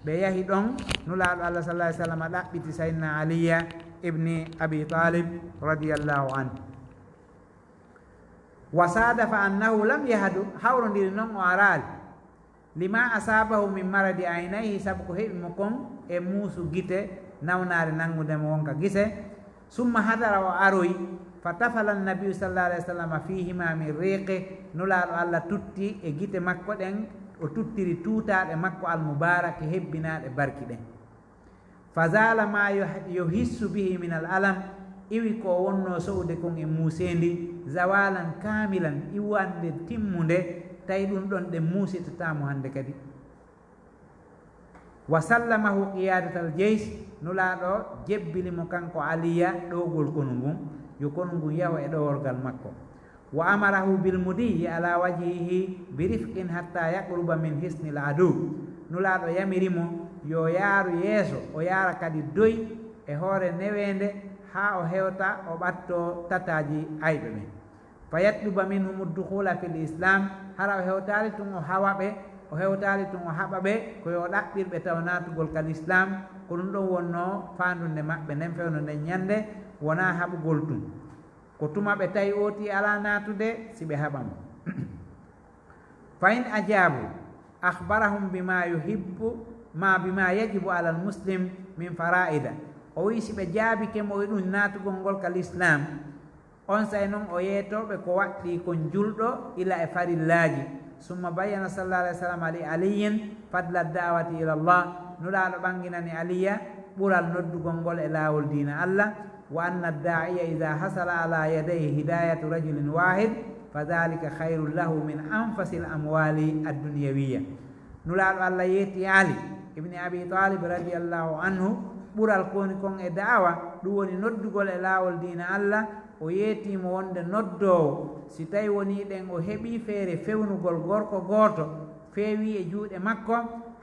ɓe yahi ɗon, Nulaaɗo Alla sallallahu alayhi wa sallam ɗaɓɓiti Sayyidina Aliya ibni Abi Talib radiyallahu anhu. Wa sadafa annahu lam yahdu, hawrondiri non o araali. Lima asabahu min maradi aynayhi, sabu ko heɓi mo kon e muusu gite, nawnaare nanngude mo wonka gise. Summa hadara, o aroyi, fa tafala annabiyu sallallahu alayhi wa sallam fihima min riqi, Nulaaɗo Alla tutti e gite makko ɗen, o tuttiri tuutaaɗe makko almubaarake hebbinaaɗe barki ɗen. Fa zala ma yo, yo hissu bihi min al alam, iwi ko o wonnoo so'ude kon e muuseendi, zawalan kamilan, iwande timmunde, tawi ɗum ɗon ɗen muusitataa mo hannde kadi. Wa sallamahu qiyadatal jeysh, Nulaaɗo jebbili mo kanko Aliya ɗowgol konu ngun, yo konu ngun yahu e ɗoworgal makko. Wa amarahu bil mudiyi ala wajhihi bi rifqin hatta yaqruba min hisnil aduw. Nulaaɗo yamiri mo yo yaaru yeeso, o yaara kadi doy e hoore neweende haa o hewta o ɓattoo tataaji ayɓe ɓen. Fa yatluba minhum dukhula fil islam, hara o hewtaali tun o hawa ɓe, o hewtaali tun o haɓa ɓe, ko yo ɗaɓɓir ɓe taw naatugol ka lislaam, ko ɗun ɗon wonnoo faandunde maɓɓe nden fewndo nden ñannde, wonaa haɓugol tun. Ko tuma ɓe tawi ootii alaa naatude, si ɓe haɓa mo. Fa in ajaabu, akhbarahum bima yuhibbu, ma bima yajibu alal muslim min faraida. O wi'i si ɓe jaabike mo e ɗun naatugol ngol ka lislaam, onsay non o yeetoo ɓe ko waɗɗii kon julɗo ila e farillaaji. Summa bayyana sallallahu alayhi wa sallam li Aliyyin fadla da'wati ila Allah. Nulaaɗo ɓanginani Aliya ɓural noddugol ngol e laawol diina Allah. Wa anna daa'iya idha hasala ala yadayhi hidayatu rajulin wahid, fa dhalika khayrun lahu min anfasil amwali ad-dunyawiyya. Nulaaɗo Allah yeetii Ali ibni Abi Talib radiyallahu anhu ɓural ko woni kon e da'awa, ɗun woni noddugol e laawol diina Allah. O yeetii mo wonde noddoowo, si tawi wonii ɗen o heɓii feere fewnugol gorko gooto, feewii e juuɗe makko,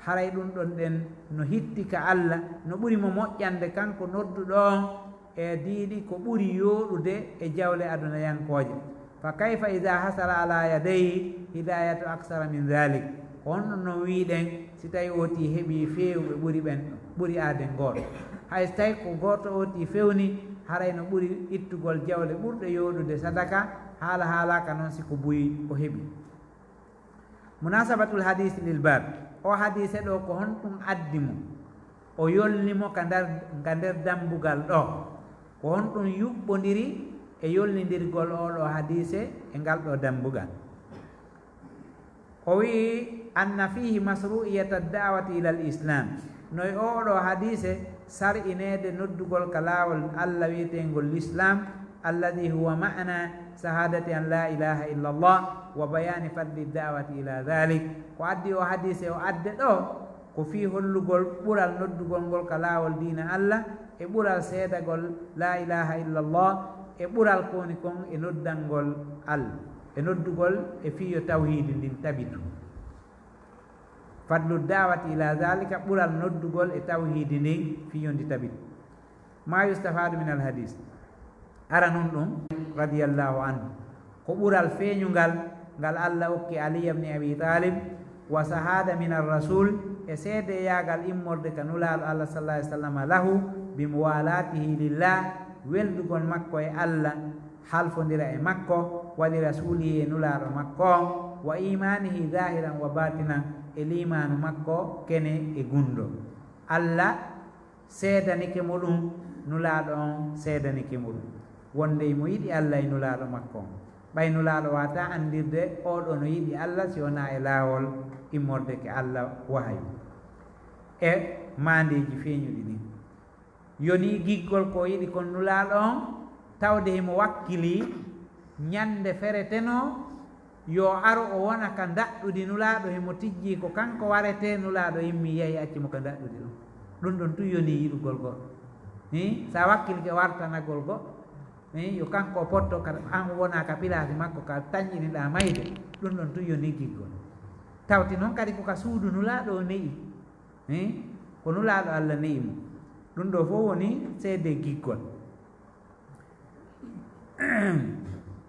haray ɗun ɗon ɗen no hitti ka Allah, no ɓuri mo moƴƴande kanko nodduɗo on e diidi ko ɓuri yooɗude e jawle adunayankooje. Fa kayfa idha hasala ala yadayhi hidayatu aksara min dhalik? Ko honɗun non wi'uɗen si tawi ootii heɓii feewuɓe ɓuri ɓen, ɓuri aaden gooto? Hay si tawi ko gooto ootii fewni, haray no ɓuri ittugol jawle ɓurɗe yooɗude sadaka, haala haalaaka non si ko buy o heɓi. Munasabatul hadis lil bab. O hadise ɗoo ko honɗun addi mo? O yolni mo ka nder, ka nder dambugal ɗoo. Ko honɗun yuɓɓondiri e yolnindirgol oo ɗoo hadise e ngal ɗoo dambugal? O wi'i, anna fihi masru'iyata da'wati ila al-islam. No e oo ɗoo hadise sar'ineede noddugol ka laawol Allah wi'eteengol Lislaam, alladhi huwa ma'na shahadati an la ilaha illa Allah wa bayani fadli da'wati ila dhalik. Ko addi oo hadise o adde ɗoo, ko fii hollugol ɓural noddugol ngol ka laawol diina Allah, e ɓural seedagol la ilaha illa Allah, e ɓural ko woni kon e noddangol Allah, e noddugol e fii yo tawhiidi ndin tabitu. Fadlu da'wati ila dhalika, ɓural noddugol e tawhiidi ndin fii yo ndi tabitu. Ma yustafadu min al hadis. Aranun ɗum, radiyallahu anhu, ko ɓural feeñungal ngal Allah okki Ali ibn Abi Talib, wa shahada min ar-rasul, e seedeyaagal immorde ka Nulaaɗo Allah sallallahu alaihi wasallam, lahu, bi muwalatihi lillah, weldugol makko e Allah, halfondira e makko, wa li rasulihi, e Nulaaɗo makko on, wa imanihi zahiran wa batinan, e liimaanu makko kene e gunndo. Allah seedanike mo ɗum, Nulaaɗo on seedanike mo ɗum, wonde imo yiɗi Allah e Nulaaɗo makko on. Ɓay Nulaaɗo waawataa anndirde oo ɗoo no yiɗi Allah si wonaa e laawol immorde ka Allah wahayu. E maandeeji feeñuɗi ɗin. Yonii giggol ko o yiɗi kon Nulaaɗo on, tawde himo wakkilii ñannde feretenoo yo aru o wona ka ndaɗɗudi Nulaaɗo, himo tijjii ko kanko waretee, Nulaaɗo immii yahi acci mo ka ndaɗɗudi ɗon. Ɗum ɗon tun yonii yiɗugol goɗɗo. Hii, si a wakkilike wartanagol goɗɗo, hii, yo kanko o potto ka, an wona ka pilaasi makko ka tanƴiniɗaa mayde, ɗum ɗon tun yonii giggol. Tawti non kadi ko ka suudu Nulaaɗo o ne'i. Hii, ko Nulaaɗo Allah ne'i mo. Ɗum ɗoo fof woni seedee giggol.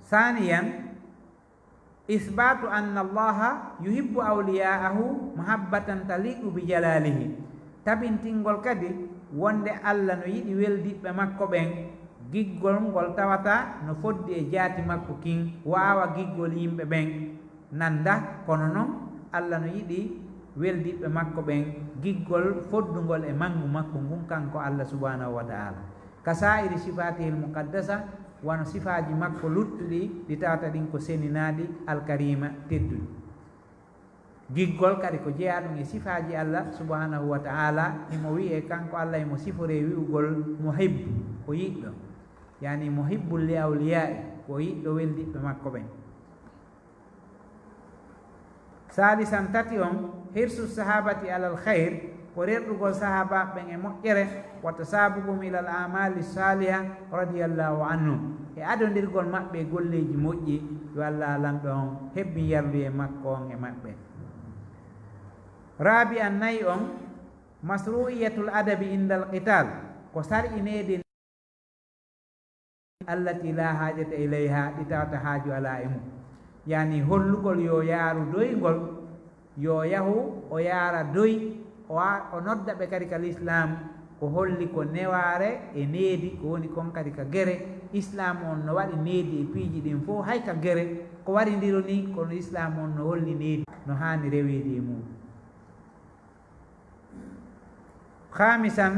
Saaniyan, isbaatu anna Allaha yuhibbu awliya'ahu mahabbatan taliqu bi jalalihi. Tabintingol kadi wonde Allah no yiɗi weldiɓɓe makko ɓen, giggol ngol tawata no foddi e jaati makko kin, waawa giggol yimɓe ɓen nannda, kono non Allah no yiɗi weldiɓɓe makko ɓen giggol foddungol e manngu makko ngun, kanko Allah subhanahu wa ta'ala. Ka sa'iri sifatihil muqaddasa, wano sifaaji makko luttuɗi ɗi tawata ɗin ko seninaaɗi, alkarima, tedduɗi. Giggol kadi ko jeyaa ɗum e sifaaji Allah subhanahu wa ta'ala. Himo wi'ee kanko Allah, himo siforee wi'ugol muhibbu, ko yiɗɗo. Yani muhibbul li awliya'i, ko yiɗɗo weldiɓɓe makko ɓen. Saalisan, tati on, hirsu sahabati alal khayr, ko rerɗugol sahaabaaɓe ɓen e moƴƴere, wa tasaabuquhum ilal a'maali saaliha, radiyallahu anhum, e adondirgol maɓɓe e golleeji moƴƴi, yo Alla lanɗo on hebbin yarluyee makko on e maɓɓe. Raabi'an, nayi on, masru'iyatul adabi indal qitaal, ko sar'ineede allati laa haajata ilayha, ɗi tawata haaju alaa e mum. Yani hollugol yo yaaru doygol, yo yahu o yaara doy, o a-, o nodda ɓe kadi ka lislaam, ko holli ko newaare e needi, ko woni kon kadi ka gere. Islaam on no waɗi needi e piiji ɗin fof, hay ka gere, ko warindiro ni, kono Islaam on no holli needi no haani reweede e mum. Khamisan,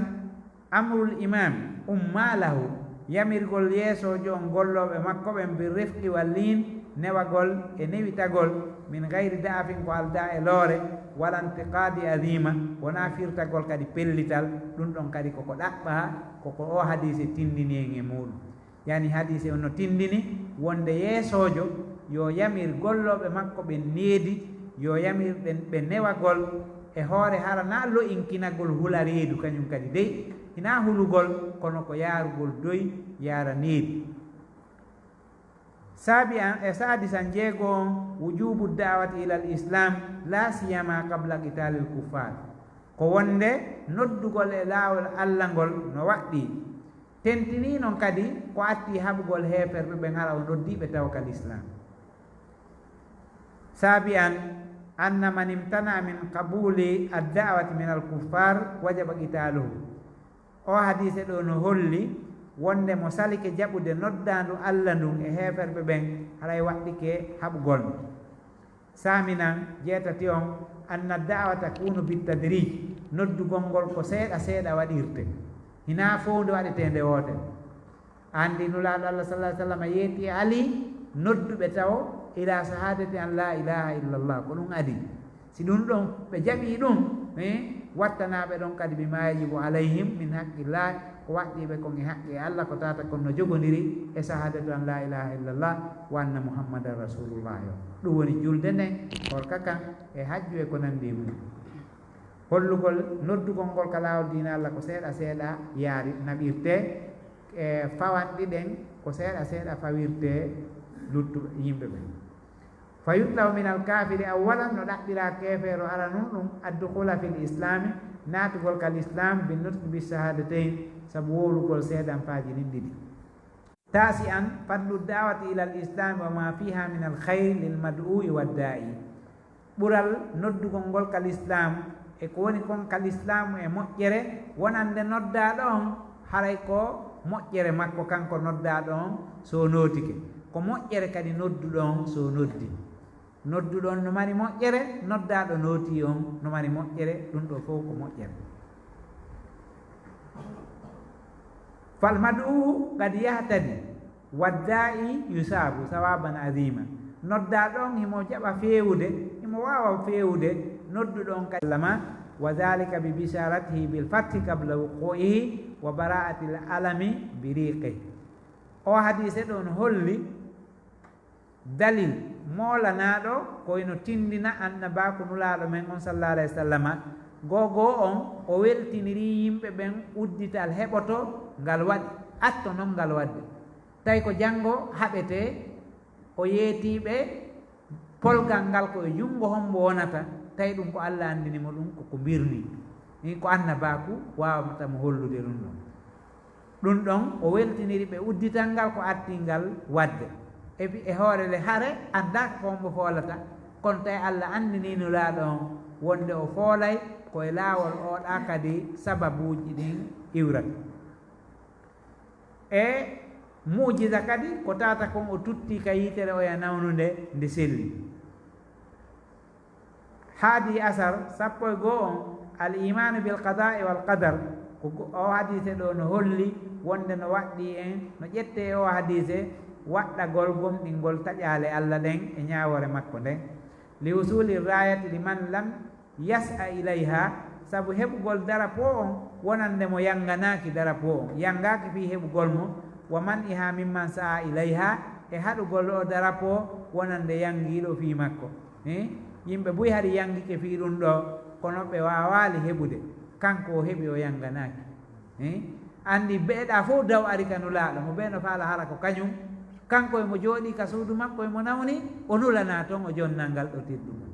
amrul imaami ummaalahu, yamirgol yeesoojo on gollooɓe makko ɓen, bi rifqi wa liin, newagol e newitagol, min gayri da'afin, ko aldaa e loore, wala intiqaadi azima, wonaa firtagol kadi pellital. Ɗum ɗon kadi koko ɗaɓɓaa, koko oo hadiise tindini en e muuɗum. Yani hadiise on no tindini wonde yeesoojo yo yamir gollooɓe makko ɓen needi, yo yamir ɓen ɓe newagol e hoore, hara naa lo'inkinagol hula reedu, kañum kadi dey, hinaa hulugol, kono ko yaarugol doy, yaara needi. Saabi an, e saadisan, jeego on, wujubu da'wati ilal islam, la siyama qabla qitalil kuffar. Ko wonde noddugol e laawol Alla ngol no waɗɗii. Tentinii non kadi ko attii haɓugol heeferɓe ɓen, hara o noddii ɓe tawa ka lislaam. Saabi an, anna man imtana min qabuli ad-da'wati min al-kuffar wajaba qitaluhu. O hadiise ɗo no holli wonde mo salike jaɓude noddaandu Alla ndun e heeferɓe ɓen, haray waɗɗike haɓugol mo. Saaminan, jeetati on, anna da'wa takunu bittadrij, noddugol ngol ko seeɗa seeɗa waɗirte, hinaa fow nde waɗetee nde wootere. Anndi Nulaaɗo Allah sallallahu alaihi wasallam yeeti e Ali, noddu ɓe tawo ila shahadati an la ilaha illallah, ko ɗum adii. Si ɗum ɗon ɓe jaɓii ɗum, eh, wattanaa ɓe ɗon kadi bima yajibu alayhim min haqqillah, ko waɗɗii ɓe kon e haqqe Allah, ko tata kon no jogondiri e shahadatu an la ilaha illallah wa anna Muhammadan rasulullah yo. Ɗum woni julde nden, korka kan, e hajju e ko nanndi e mum. Hollugol noddugol ngol ka laawol diina Allah ko seeɗa seeɗa yaari naɓirtee, e fawanɗi ɗen ko seeɗa seeɗa fawirtee luttu yimɓe ɓen. Fa yutlabu min al kafiri awwalan, no ɗaɓɓiraa keefeero aranun ɗum, addukhula fil islami, naatugol kal islam, bin nutqi bi shahadatayn, sabu wowlugol seedanfaaji ɗin ɗiɗi. Tasi'an, fadlu da'wati ila al islam wa ma fiha min al khayr lil mad'u'i wad da'i. Ɓural noddugol ngol ka lislaam e ko woni kon ka lislaam e moƴƴere, wonande noddaaɗo on, haray ko moƴƴere makko kanko noddaaɗo on so o nootike, ko moƴƴere kadi nodduɗo on so o noddi. Nodduɗo on no mari moƴƴere, noddaaɗo nootii on no mari moƴƴere, ɗum ɗo fof ko moƴƴere. Fal mad'u qad yahtadi, wadda'i yusabu sawaban azima. Noddaaɗo on himo jaɓa feewude, himo waawa feewude nodduɗo on kadi. Sallama, wa dhalika bi bisharatihi bil fathi qabla wuqu'ihi wa bara'atil alami bi riqihi. O hadiise ɗo no holli dalil moolanaaɗo ko ino tindina annabaaku nulaaɗo men on sallallahu alaihi wasallama, goo goo on o weltinirii yimɓe ɓen uddital heɓoto ngal waɗi, atto non ngal waɗde. Tawi ko janngo haɓetee, o yeetii ɓe polgal ngal ko e junngo hombo wonata, tawi ɗum ko Alla anndini mo ɗum, ko ko mbirnii. Ɗin ko annabaaku waawata mo hollude ɗum ɗon. Ɗum ɗon o weltiniri ɓe uddital ngal ko attii ngal waɗde. E bi-, e hoore le hare anndaaka ko hombo foolata, kono tawi Alla anndinii nulaaɗo on wonde o foolay ko e laawol o ɗa kadi sababuuji ɗin iwrata. E mu'jiza kadi ko tata kon o tutti ka yitere oya nawnude nde selli. Haadi asar, sappo e goo on, al imanu bil qada'i wal qadar, ko go-, o hadiise ɗo no holli wonde no waɗɗii en, no ƴettee e o hadiise waɗɗagol gomɗingol taƴaale Alla ɗen e ñaawoore makko nden. Li usuli rayati liman lam yas'a ilayha, sabu heɓugol darapo on wonande mo yanganaaki darapo on, yangaaki fii heɓugol mo, wa man'iha mimman sa'a ilayha, e haɗugol o darapo wonande yangiiɗo fii makko. Eh? Yimɓe buy hari yangike fii ɗum ɗo, kono ɓe waawaali heɓude. Kanko o heɓi, o yanganaaki. Eh? Anndi beeɗa fof daw ari ka Nulaaɗo, mo ɓe no faala hara ko kañum. Kanko e mo jooɗii ka suudu makko, e mo nawni, o nulana toon, o jonnal ngal ɗo teddungal.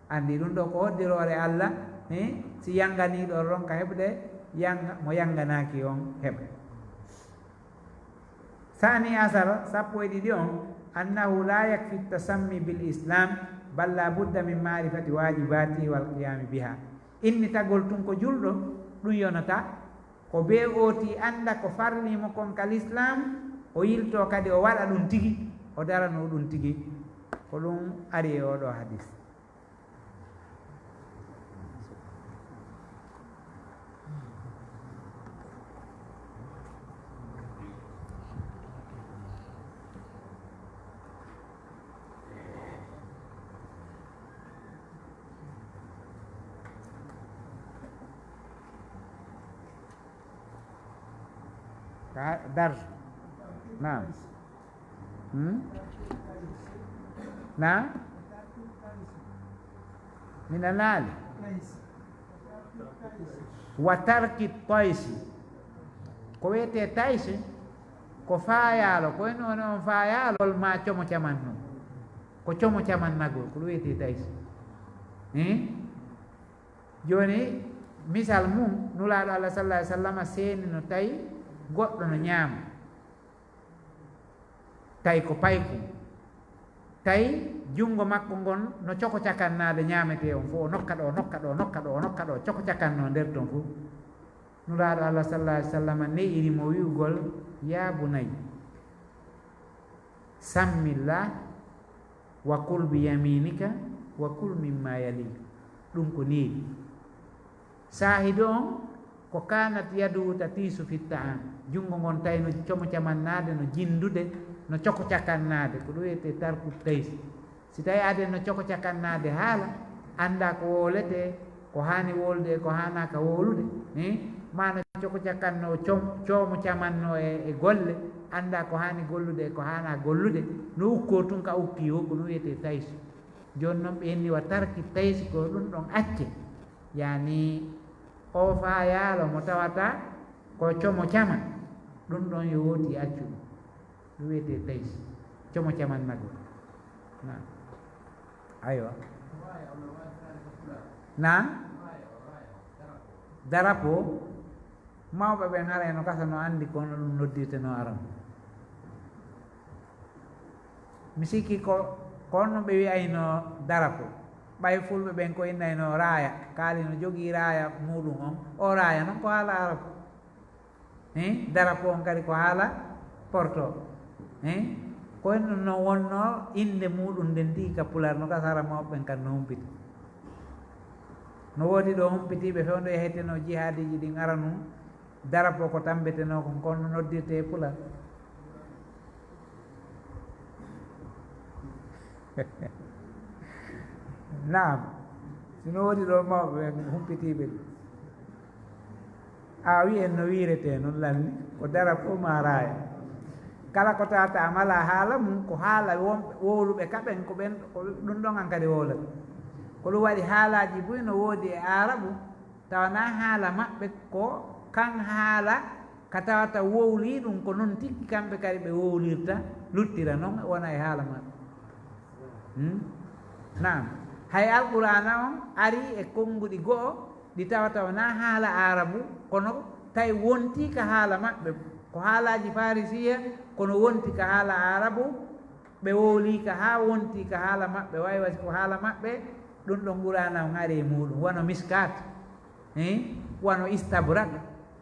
Anndi ɗum ɗo ko hoddiroore Allah, eh? Si yanganiiɗo on ronka heɓde, yanga-, mo yanganaaki on heɓa. Saani asar, sappo e ɗiɗi on, annahu la yakfi tasammi bil islam, bal la budda min ma'rifati wajibatihi wal qiyami biha. Innitagol tun ko julɗo, ɗum yonata, ko be ooti annda ko farli mo kon ka l'islam, o yilto kadi o waɗa ɗum tigi, o darano ɗum tigi. Ko ɗum ari e oɗo hadis. Ka dar. Naam. Hmm? Na? Mina naali. Wa tarki taysi. Ko wiyetee taysi, ko faayaalo, ko en on, on faayaalo, ma como camanno. Ko como camannagol, ko ɗum wiyetee taysi. Eh? Jooni, misal mum, Nulaaɗo Allah sallallahu alaihi wasallam seenino tawi goɗɗo no ñaama. Tawi ko paykum. Tawi junngo makko ngon no coko cakannaade ñaametee on fof, o nokka ɗo, o nokka ɗo, o nokka ɗo, o nokka ɗo, coko cakannoo nder ton fof. Nulaaɗo Allah sallallahu alaihi wasallam ne'iri mo wi'ugol, "Ya bunayya, sammillah, wa kul bi yaminika, wa kul mimma yalik." Ɗum ko neeɓi. Saahido on ko kanat yadu tatiisu fi ta'am. Junngo ngon tawi no como camannaade, no jinndude, no coko cakannaade. Ko ɗum wiyetee tarku taysi. Si tawi aden no coko cakannaade haala, annda ko wowletee, ko haani wowlude e ko haanaaka wowlude, eh? Ma no coko cakannoo com-, coomo camanno e, e golle, annda ko haani gollude e ko haanaa gollude, no ukkoo tun ka ukkii woo, ko ɗum wiyetee taysi. Jooni non ɓe inni wa tarki taysi, ko ɗum ɗon acce. Yaani, o faayaalo mo tawata ko como cama, ɗum ɗon yo wooti accu ɗum. Ɗum wiyetee taysi. Como camannagol. Na. Aywa. Na? Darapo. Mawɓe ɓen haray no gasa no anndi ko honno ɗum noddirtenoo aran. Mi sikki ko, ko honno ɓe wi'aynoo darapo. Ɓay fulɓe ɓen ko innaynoo raaya. Kaali no jogii raaya muuɗum on. O raaya non ko haala Arabu. Eh, darapo on kadi ko haala Porto. Eh, ko en ɗum non wonnoo innde muuɗum nden tigi ka Pulaar, no gasa hara mawɓe ɓen kadi no humpiti. No woodi ɗo humpitiiɓe fewndo yahetenoo jihaadiiji ɗin aranun, darapo ko tambetenoo kon, kono no noddirtee e Pulaar. Naam. Si no woodi ɗo mawɓe ɓen humpitiiɓe ɗum. A wi'en no wiiretee non lalli, ko darapo ma raaya. Kala ko tawata mala haala mum, ko haala wonɓe wowluɓe ka ɓen, ko ɓen, ko ɗum ɗon an kadi wowlata. Ko ɗum waɗi haalaaji buy no woodi e Aarabu, tawa na haala maɓɓe ko kan haala ka tawata wowlii ɗum, ko non tigi kamɓe kadi ɓe wowlirta, luttira non, wona e haala maɓɓe. Hmm? Naam. Hay Alqur'aana on ari e konnguɗi go'o, ɗi tawata wonaa haala Aarabu, kono tawi wontii ka haala maɓɓe. Ko haalaaji Farisiya, kono wonti ka haala Aarabu, ɓe wowlii ka haa wontii ka haala maɓɓe, way wasi ko haala maɓɓe, ɗum ɗon Qur'aana on ari e muuɗum, wano miskaat, eh? Wano istabrak,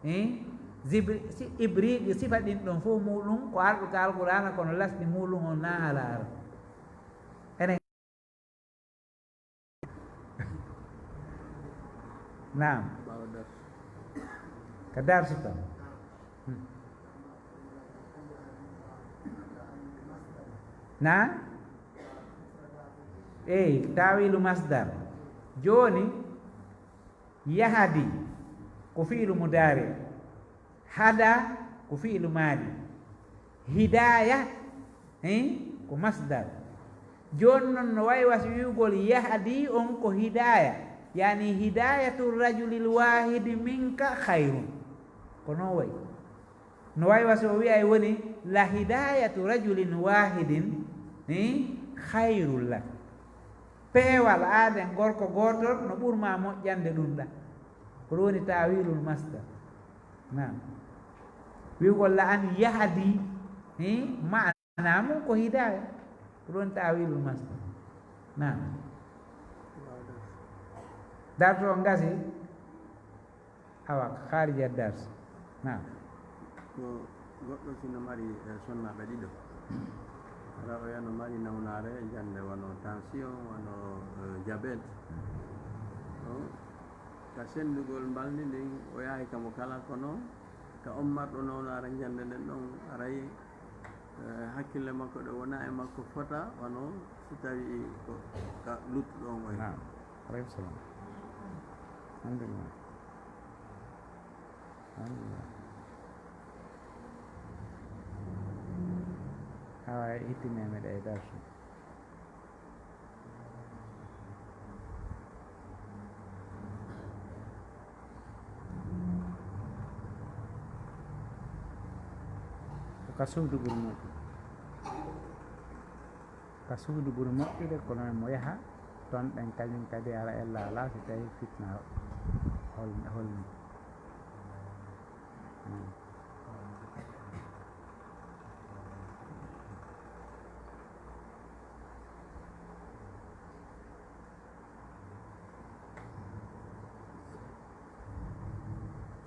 eh? Zibri-, si-, ibriiq, sifa ɗin ɗon fof muuɗum ko arɗo ka Alqur'aana, kono lasli muuɗum on na haala Aarabu. Enen Naam. Ka darsu tan. Hmm. Naam? Eey, taawiilu masdar. Jooni, yahdi ko fi'lu mudaari. Hada ko fi'lu maadi. Hidaaya, hein, ko masdar. Jooni non no wayi wasi wi'ugol yahdi on ko hidaaya. Yani hidayatu rajulil wahidi minka khairun. Ko non wayi. No wayi wa so o wi'ay woni la hidayatu rajulin wahidin, eh, khairul lak. Peewal aaden gorko gootol no ɓurma moƴƴande ɗum ɗa. Ko ɗum woni ta'wilul masdar. Naam. Wi'ugol la an yahdi, eh, ma'ana mum ko hidaya. Ko ɗum woni ta'wilul masdar. Naam. Darto on gasi. Awa, kharija dars. Naam. Ko goɗɗo si no mari, eh, sonnaaɓe ɗiɗo. Hara oya no mari nawnaare njande wano tension, wano, eh, diabète. On, ka senndugol mbalndi ndin, o yahay ka mo kala kono, ka on marɗo nawnaare njande nden ɗon, aray, eh, hakkille makko ɗo wona e makko fota, wano si tawi ko ka luttuɗo on oya. Naam. Alaykum salam. Alhamdulillah. Alhamdulillah. Awa, ittine mi ɗa e darsu. Ko ka suudu ɓuri moƴƴude. Ka suudu ɓuri moƴƴude, kono mo yaha toon ɗen kañum kadi ara ella alaa, si tawi fitna hol-, holni. Hmm.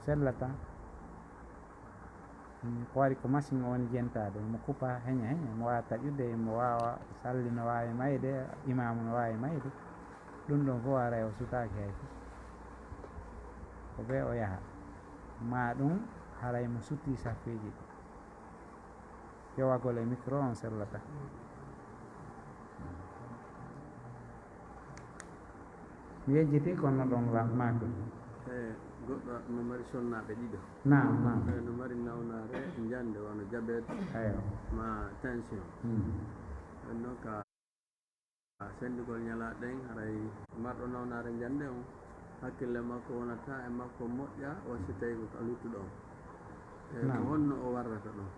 Sellata. Mm, ko waɗi ko machine o woni jentaade, mo kupa heña heña, mo waawa taƴude, mo waawa salli no waawi mayde, imaamu no waawi mayde. Ɗum ɗon fof haray o sutaaki hay fof. Ko bee o yaha. Ma ɗum haray mo sutii safeeji ɗi. Yowagol e micro on sellata. Mi yejjiti kono ɗon la-, maaki. E goɗɗo no mari sonnaaɓe ɗiɗo. Naam, naam. E no mari nawnaare njande wano diabète, eyo, ma tension. Hmm. Ɗum noon ka senndugol ñalaaɗe ɗen, haray marɗo nawnaare njande on, hakkille makko wonata e makko moƴƴa, o si tawi ko ka luttuɗo on. E ko, naam, honno o warrata ɗum?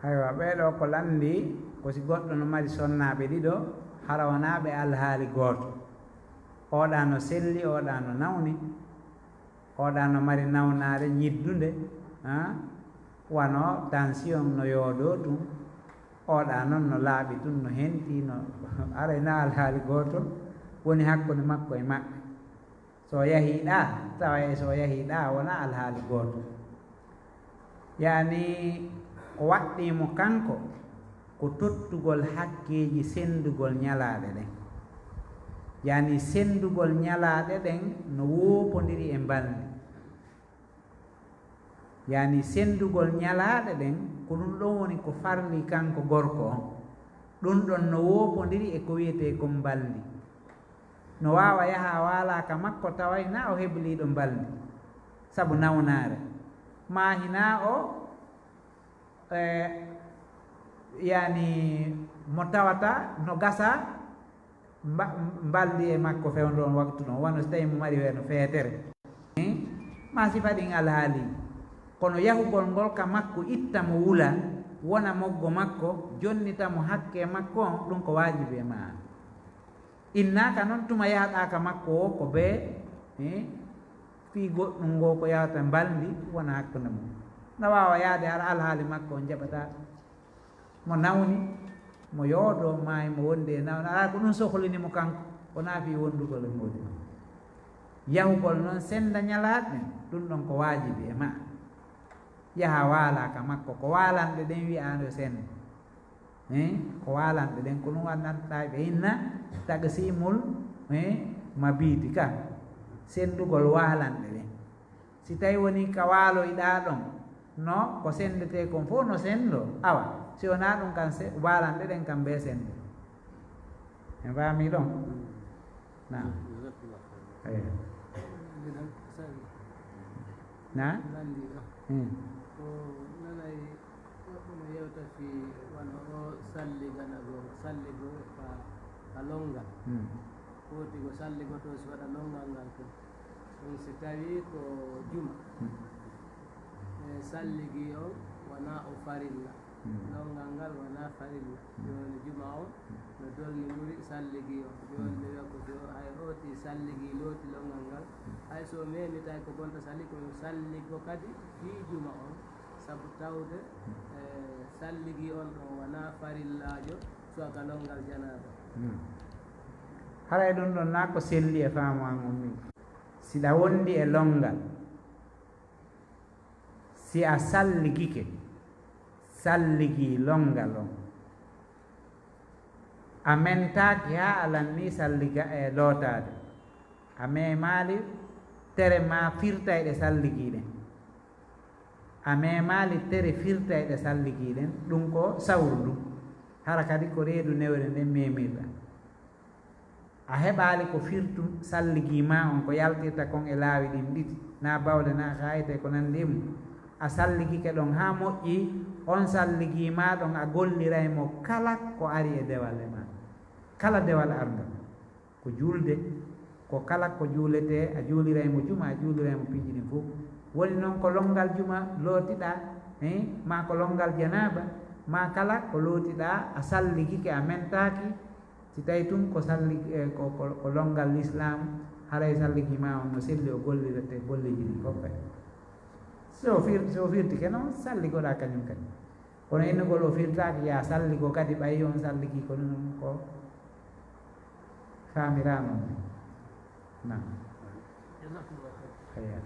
Aywa, ɓee ɗoo ko lanndi, ko si goɗɗo no mari sonnaaɓe ɗiɗo, hara wonaa ɓe alhaali gooto. Oɗa no selli, oɗa no nawni. Oɗa no mari nawnaare ñiddunde, ah, wano tension no yoodoo tun. Oɗa non no laaɓi tun, no henti, no aray na alhaali gooto woni hakkunde makko e maɓɓe. So yahii ɗaa, tawa e so yahii ɗaa wona alhaali gooto. Yani ko waɗɗii mo kanko ko tottugol hakkeeji senndugol ñalaaɗe ɗen. Yani senndugol ñalaaɗe ɗen no woopondiri e mbalndi. Yani senndugol ñalaaɗe ɗen, ko ɗum ɗon woni ko farli kanko gorko on. Ɗum ɗon no woopondiri e ko wiyetee kon mbalndi. No waawa yaha waala ka makko tawa hinaa o hebliiɗo mbalndi sabu nawnaare. Maa hinaa o, e, yani mo tawata no gasa mba-, mbalndi e makko fewndo on waktu ɗon, wano si tawi mo mari weeno feetere. Maa sifa ɗin alhaali. Kono yahugol ngol ka makko itta mo wula, wona moggo makko, jonnita mo hakke makko on, ɗum ko waajibi e maa. Innaaka non tuma yahɗaa ka makko o ko bee, eh, fii goɗɗum ngo ko yahata mbalndi wona hakkunde mum. Na waawa yahde hara alhaali makko on jaɓataa. Mo nawni, mo yoodoo maayi, mo wondi e nawni, alaa ko ɗum sohlini mo kanko, wonaa fii wondugol e moodi makko. Yahugol non sennda ñalaaɗe ɗen, ɗum ɗon ko waajibi e maa. Yaha waala ka makko, ko waalanɗe ɗen wi'aa yo sennde. Eh, ko waalanɗe ɗen, ko ɗum waɗnanta ɓe inna taqsimul, eh, mabiti ka, senndugol waalanɗe ɗen. Si tawi woni ka waaloyɗaa ɗon, no ko senndetee kon fof no senndo, awa, si wonaa ɗum kan se-, waalanɗe ɗen kan bee sennde. En faami ɗon? Naam. Eyo. Miɗen sawi. Na? Lanndi ɗo. Hmm. Ko nanay goɗɗo no yewta fii wano o salli gana goo, salli goo ka, ka lonngal. Hmm. Foti ko salligotoo si waɗa lonngal ngal tun. Ɗum si tawii ko juma. E salligi on wonaa o farilla. Lonngal ngal wonaa farilla. Jooni juma on no dolni ɓuri salligi on. Jooni ɓe wiya ko so hay o ti salligi looti lonngal ngal. Hay so memitaaki ko bonta salli ko yo salligo kadi fii juma on. Sabu tawde e salligi on ɗon wonaa farillaajo suwaka lonngal janaaba. Haray ɗum ɗon naa ko selli e faamu an on min. Si ɗa wondi e lonngal, si a salligike, salligi lonngal on, a mentaaki haa a lanni salliga e lootaade, a memaali tere maa firtayɗe salligi ɗen, a memaali tere firtayɗe salligi ɗen, ɗum ko sawru ndun, hara kadi ko reedu newre nden memirɗa. A heɓaali ko firtu salligi maa on ko yaltirta kon e laawi ɗin ɗiɗi, naa bawle naa kaayite e ko nanndi e mum. A salligike ɗon haa moƴƴi, on salligi maa ɗon a golliray mo kala ko ari e dewal e maa. Kala dewal arngal ko juulde, ko kala ko juuletee, a juuliray mo juma, a juuliray mo piiji ɗin fof. Woni noon ko lonngal juma lootiɗaa, eh, maa ko lonngal janaaba, maa kala ko lootiɗaa, a salligike, a mentaaki, si tawi tun ko salli, eh, ko, ko, ko lonngal lislaam, haray salligi maa on no selli, o gollirete golleeji ɗin fof kadi. Si o fir-, si o firtike noon, salligoɗaa kañum kadi. Kono innugol o firtaaki, yaa salligo kadi, ɓayi on salligi ko ɗum ko faamiraano. Naam. Eya.